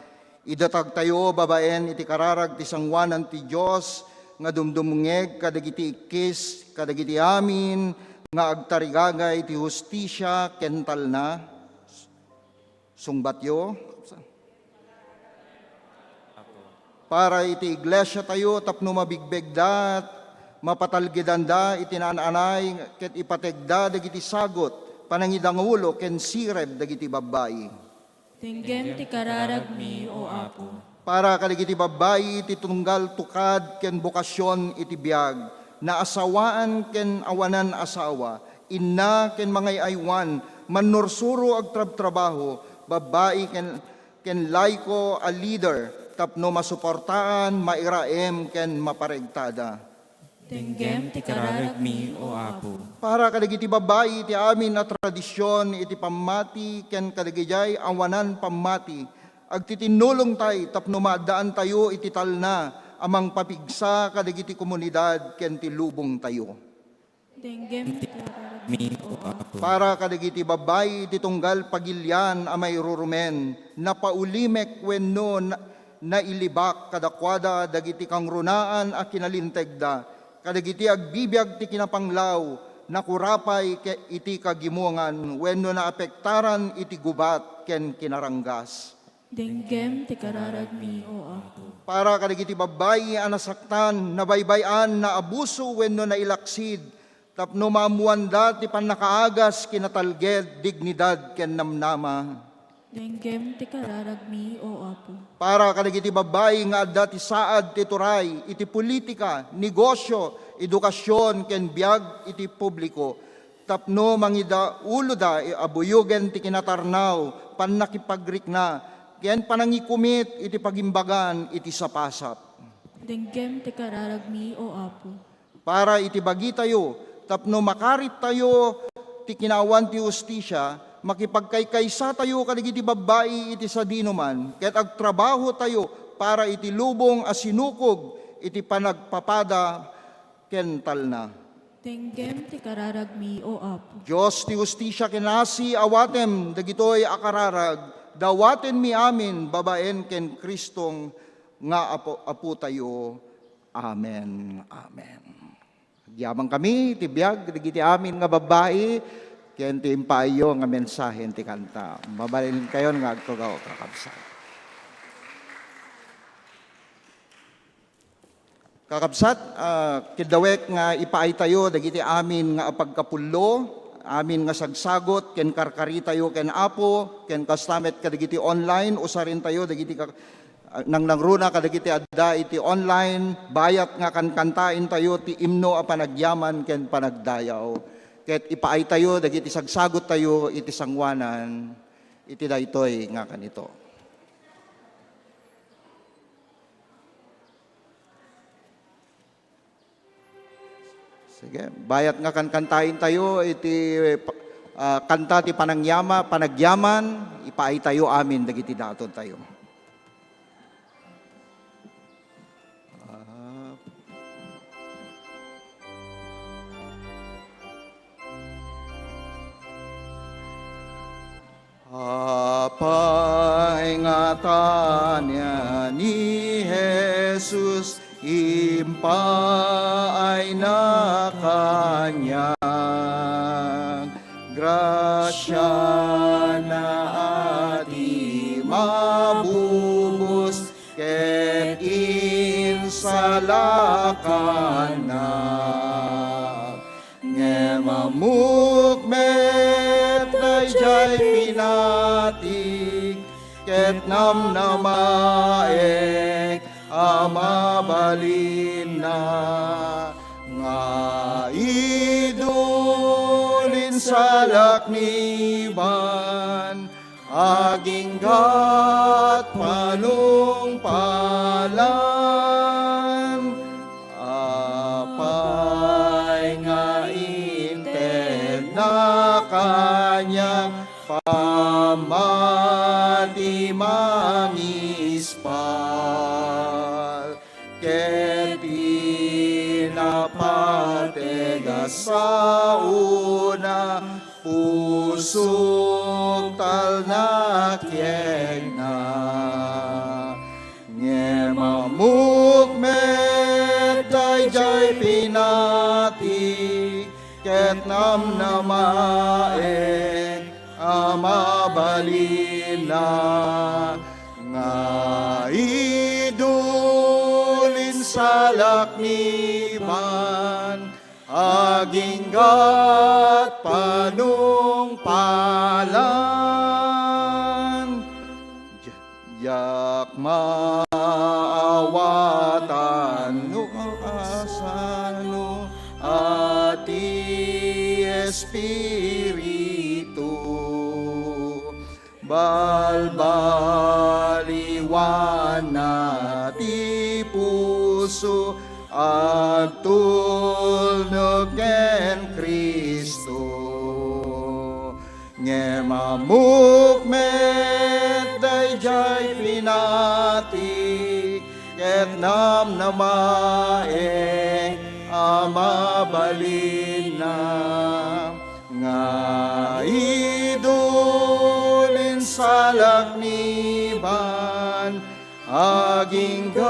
idatag tayo babaen iti kararag ti sangoanan ti Dios nga dumdumngeg kadagiti ikkis, kadagiti amin nga agtarigagay ti hustisia ken talna. Sungbatyo. Para iti iglesia tayo tapno mabigbegda, mapatalgedanda iti naan-anay ket ipategda dagiti sagut, panangidangulo ken sireb dagiti babbai. Denggem ti kararagmi, O Apo. Para kadagiti babbai ti tunggal tukad ken bokasion iti biag, naasawaan ken awanan asawa, inna ken mangay-aywan, mannursuro, agtrabtrabaho, babbai ken, ken laiko a leader tapno masuportaan, mairaem ken maparegtada. Denggem ti kararagmi, O Apo. Para kadagiti babbai iti amin a tradision iti pammati ken kadagidiay awanan pammati, agtitinnulongtay tapno maaddaantayo iti talna a mangpapigsa kadagiti komunidad ken ti lubongtayo. Denggem ti kararagmi, O Apo. Para kadagiti babbai iti tunggal pagilian a mairurumen, napaulimek wenno na-, nailibak kadakuada dagiti kangrunaan a kinalintegda, kadagiti agbibiag ti kinapanglaw, nakurapay ke-, iti kagimongan wenno naapektaran iti gubat ken kinaranggas. Denggem ti kararagmi, O Apo. Para kadagiti babbai a nasaktan, nabaybay-an, naabuso wenno nailaksid, tapno maammoanda ti pannakaagas, kinatalged, dignidad ken namnama. Denggem ti kararagmi, O Apo. Para kadagiti babbai nga adda ti saad ti turay iti politika, negosyo, edukasion, ken biag iti publiko, tapno mangidauloda a buyogen ti kinatarnaw, pannakipagrikna, ken panangikumit iti pagimbagan iti sapasap. Denggem ti kararagmi, O Apo. Para iti bagitayo, tapno makarittayo ti kinaawan ti hustisia, makipagkaykaysatayo kadagiti babbai iti sadinoman, ket agtrabahotayo para iti lubong a sinukog iti panagpapada ken talna. Denggem ti kararagmi, O Apo. Dios ti hustisia ken asi, awatem dagitoy a kararag, dawatenmi amin babaen ken Cristo nga Apo, Apotayo. Amen. Amen. Agyaman kami ti biag dagiti amin nga babbai ken ti impaayyo nga mensahen ti kanta. Mabalinkayon nga agtugaw, kakabsat. Kakabsat, ah, kiddawek nga ipaaytayo dagiti amin nga apagkapullo, amin nga sagsagot ken karkaritayo ken Apo, ken kasta met kadagiti online, usarintayo dagiti ka-, ah, nangnangruna kadagiti adda iti online, bayat nga kankantaentayo ti imno a panagyaman ken panagdayaw. Ket ipaaytayo dagiti sagsagottayo iti sangoanan iti daytoy nga kanito. Sige, bayat nga kankantaentayo iti, ah, kanta ti panangyama-, panagyaman, ipaaytayo amin dagiti datontayo. Ah. Apay nga tania ni Jesus, impaayna kaniak. Grasiana a di mabubos, ket insalakannak. Ngem ammok met daydiay pinatik ket namnamaek a mabalinna nga idul, insalak ni ban aginggat panungpalan. ket ti napateg a saona, pusok talna kenna. Ngem ammok met daydiay pinati, ket namnamaek a mabalinna, nga idul insalak ni ban aginggat panungpalan. Diak maawatan no kasano a ti Espiritu. Balbaliwanna ti puso, agtulnog ken Cristo. Ngem ammok met daydiay pinati, ket namnamaek a mabalinna, nga idul insalak ni ban aginggat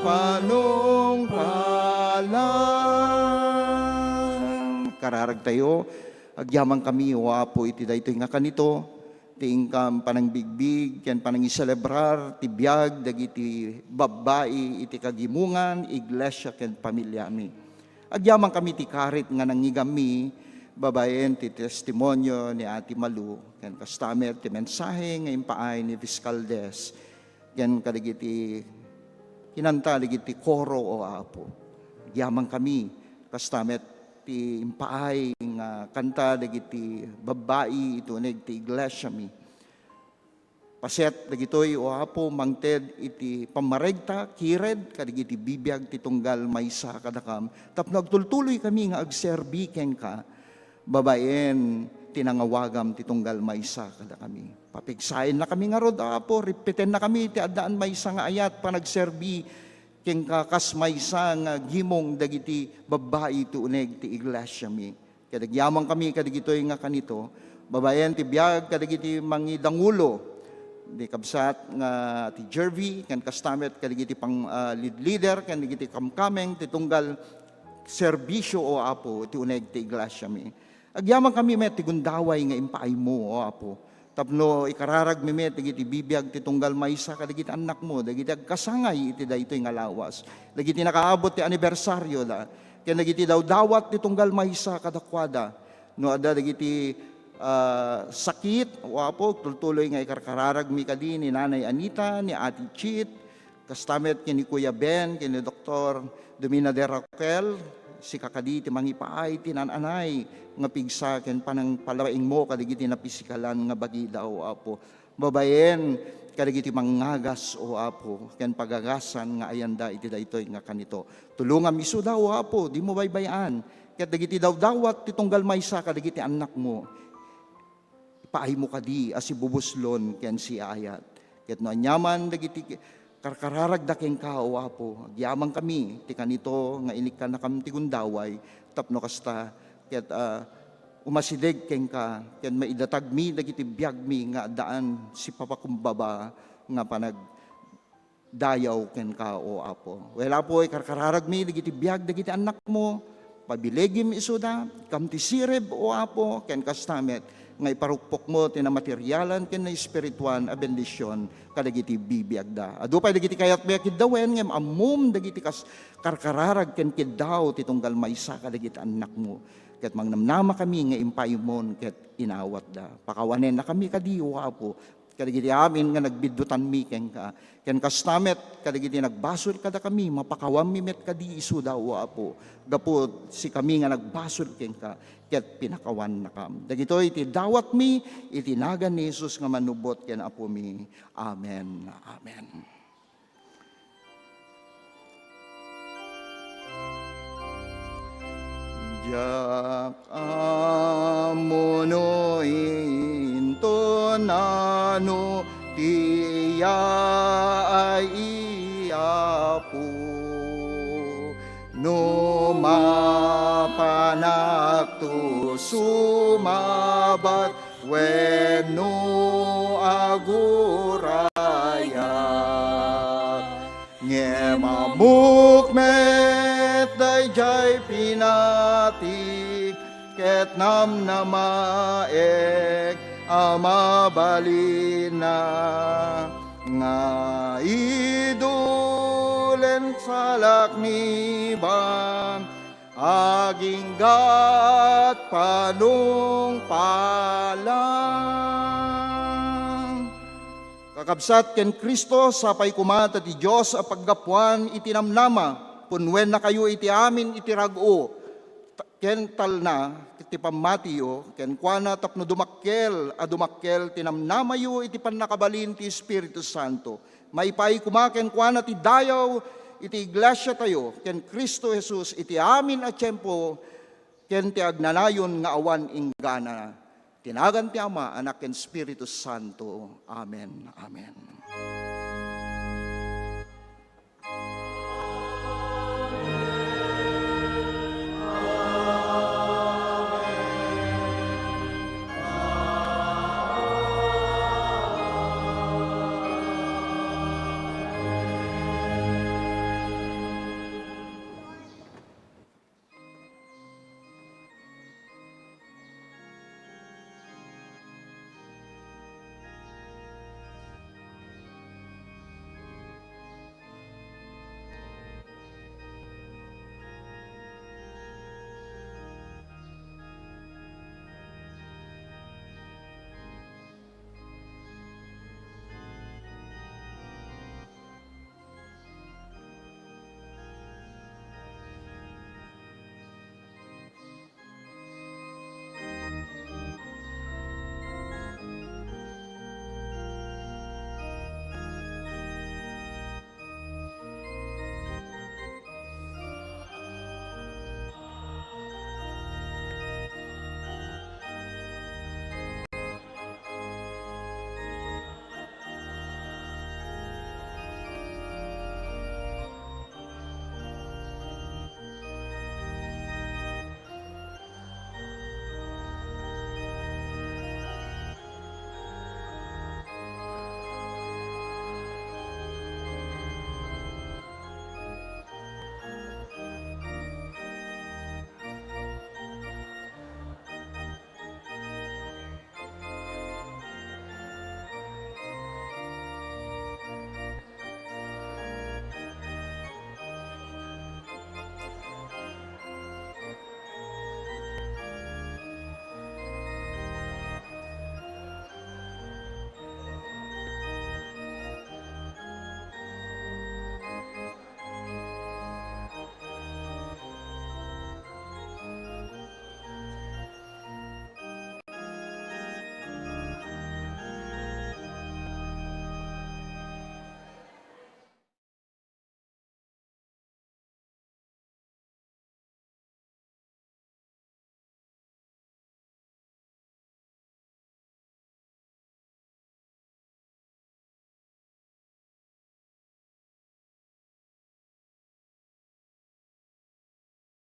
panungpalan. Kararagtayo, agyamankami, O Apo, iti daytoy nga kanito, ti inkam panangbigbig ken panangiselebrar ti biag dagiti babbai iti kagimongan, iglesia, ken pamiliami. Agyamankami ti karit nga nangngigami babaen ti testimonio ni Ate Malu, ken kasta met ti mensahe nga impaay ni Fiscal Des, ken kadagiti kinanta dagiti koro, O Apo. Agyamankami, kasta met ti impaay nga kanta dagiti babbai iti uneg ti iglesiami. Paset dagitoy, O Apo, mangted iti pammaregta, kired, kadagiti bibiag ti tunggal maysa kadakam, tapno agtultuloykami nga agserbi kenka, babaen ti nangawagam ti tunggal maysa kadakami. Papigsayennakami ngarud, O Apo, ripitennakami ti addaan maysa nga ayat panagserbi kenka kas maysa nga gimong dagiti babbai ti uneg ti iglesiami. Ket agyamankami kadagitoy nga kanito, babaen ti biag kadagiti mangidangulo, ni kabsat nga ti Jervy, ken kasta met kadagiti pang, ah, lead leader, ken dagiti kamkameng ti tunggal serbisio, O Apo, ti uneg ti iglesiami. Agyamankami met ti gundaway nga impaaymo, O Apo. Tapno ikararagmi met dagiti bibiag ti tunggal maysa kadagiti annakmo, dagiti agkasangay iti daytoy nga lawas, dagiti nakaabot ti anibersarioda, ken dagiti dawdawat ti tunggal maysa kadakuada. No adda dagiti, ah, sakit, O Apo, tultuloy nga ikarkararagmi kadi ni Nanay Anita, ni Ate Chit, kasta met ken ni Kuya Ben, ken ni Doktor Domina de Raquel, sika kadi ti mangipaay ti naan-anay nga pigsa ken panangpalaingmo kadagiti napisikalan nga bagida, O Apo. Babaen kadagiti mangngagas, O Apo, ken pagagasan nga ayanda iti daytoy nga kanito. Tulongam isuda, O Apo, dimo baybay-an. Ket dagiti dawdawat ti tunggal maysa kadagiti annakmo, ipaaymo kadi a sibubuslon ken siaayat. Ket no aniaman dagiti karkararagda kenka, O Apo, agyamankami ti kanito nga inikkannakam ti gundaway, tapno kasta ket, ah, umasideg kenka ken maidatagmi dagiti biagmi nga addaan sipapakumbaba nga panag dayaw kenka, O Apo. Wen, Apo, ikarkararagmi dagiti biag dagiti annakmo, pabilegim isuda, kam ti sirib, O Apo, ken kasta met nga iparukpokmo ti namaterialan ken naespirituan a bendision kadagiti bibiagda. Adu pay dagiti kayatmi a kiddawen, ngem ammom dagiti kas-, karkararag ken kiddaw ti tunggal maysa kadagiti annakmo. Ket mangnamnama kami nga impaymon ket inawatda. Pakawanennakami kadi, O Apo, kadagiti amin nga nagbiddutanmi kenka, ken kasta met kadagiti nagbasol kadakami, mapakawanmi met kadi isuda, O Apo, gapu sikami nga nagbasol kenka ket pinakawannakam. Dagitoy ti dawatmi iti nagan ni Jesus nga Mannubbot ken Apomi. Amen. Amen. Diak ammo no inton nano ti yaay Apo. No mapanakto sumabat wenno agurayak, ngem ammok met daydiay pinati ket namnamaek a mabalinna nga idulen salakniban aginggat panungpalang. Kakabsat ken Cristo, sapay koma ta ti Dios a paggapuan iti namnama, punnuennakayo iti amin iti rag-o ken talna ti pammatiyo kenkuana tapno dumakkel a dumakkel ti namnamayo iti pannakabalin ti Espiritu Santo. Maipaay koma kenkuana ti dayaw iti iglesiatayo ken Cristo Jesus iti amin a tiempo ken ti agnanayon nga awan inggana. Ti nagan ti Ama, Anak, ken Espiritu Santo. Amen. Amen.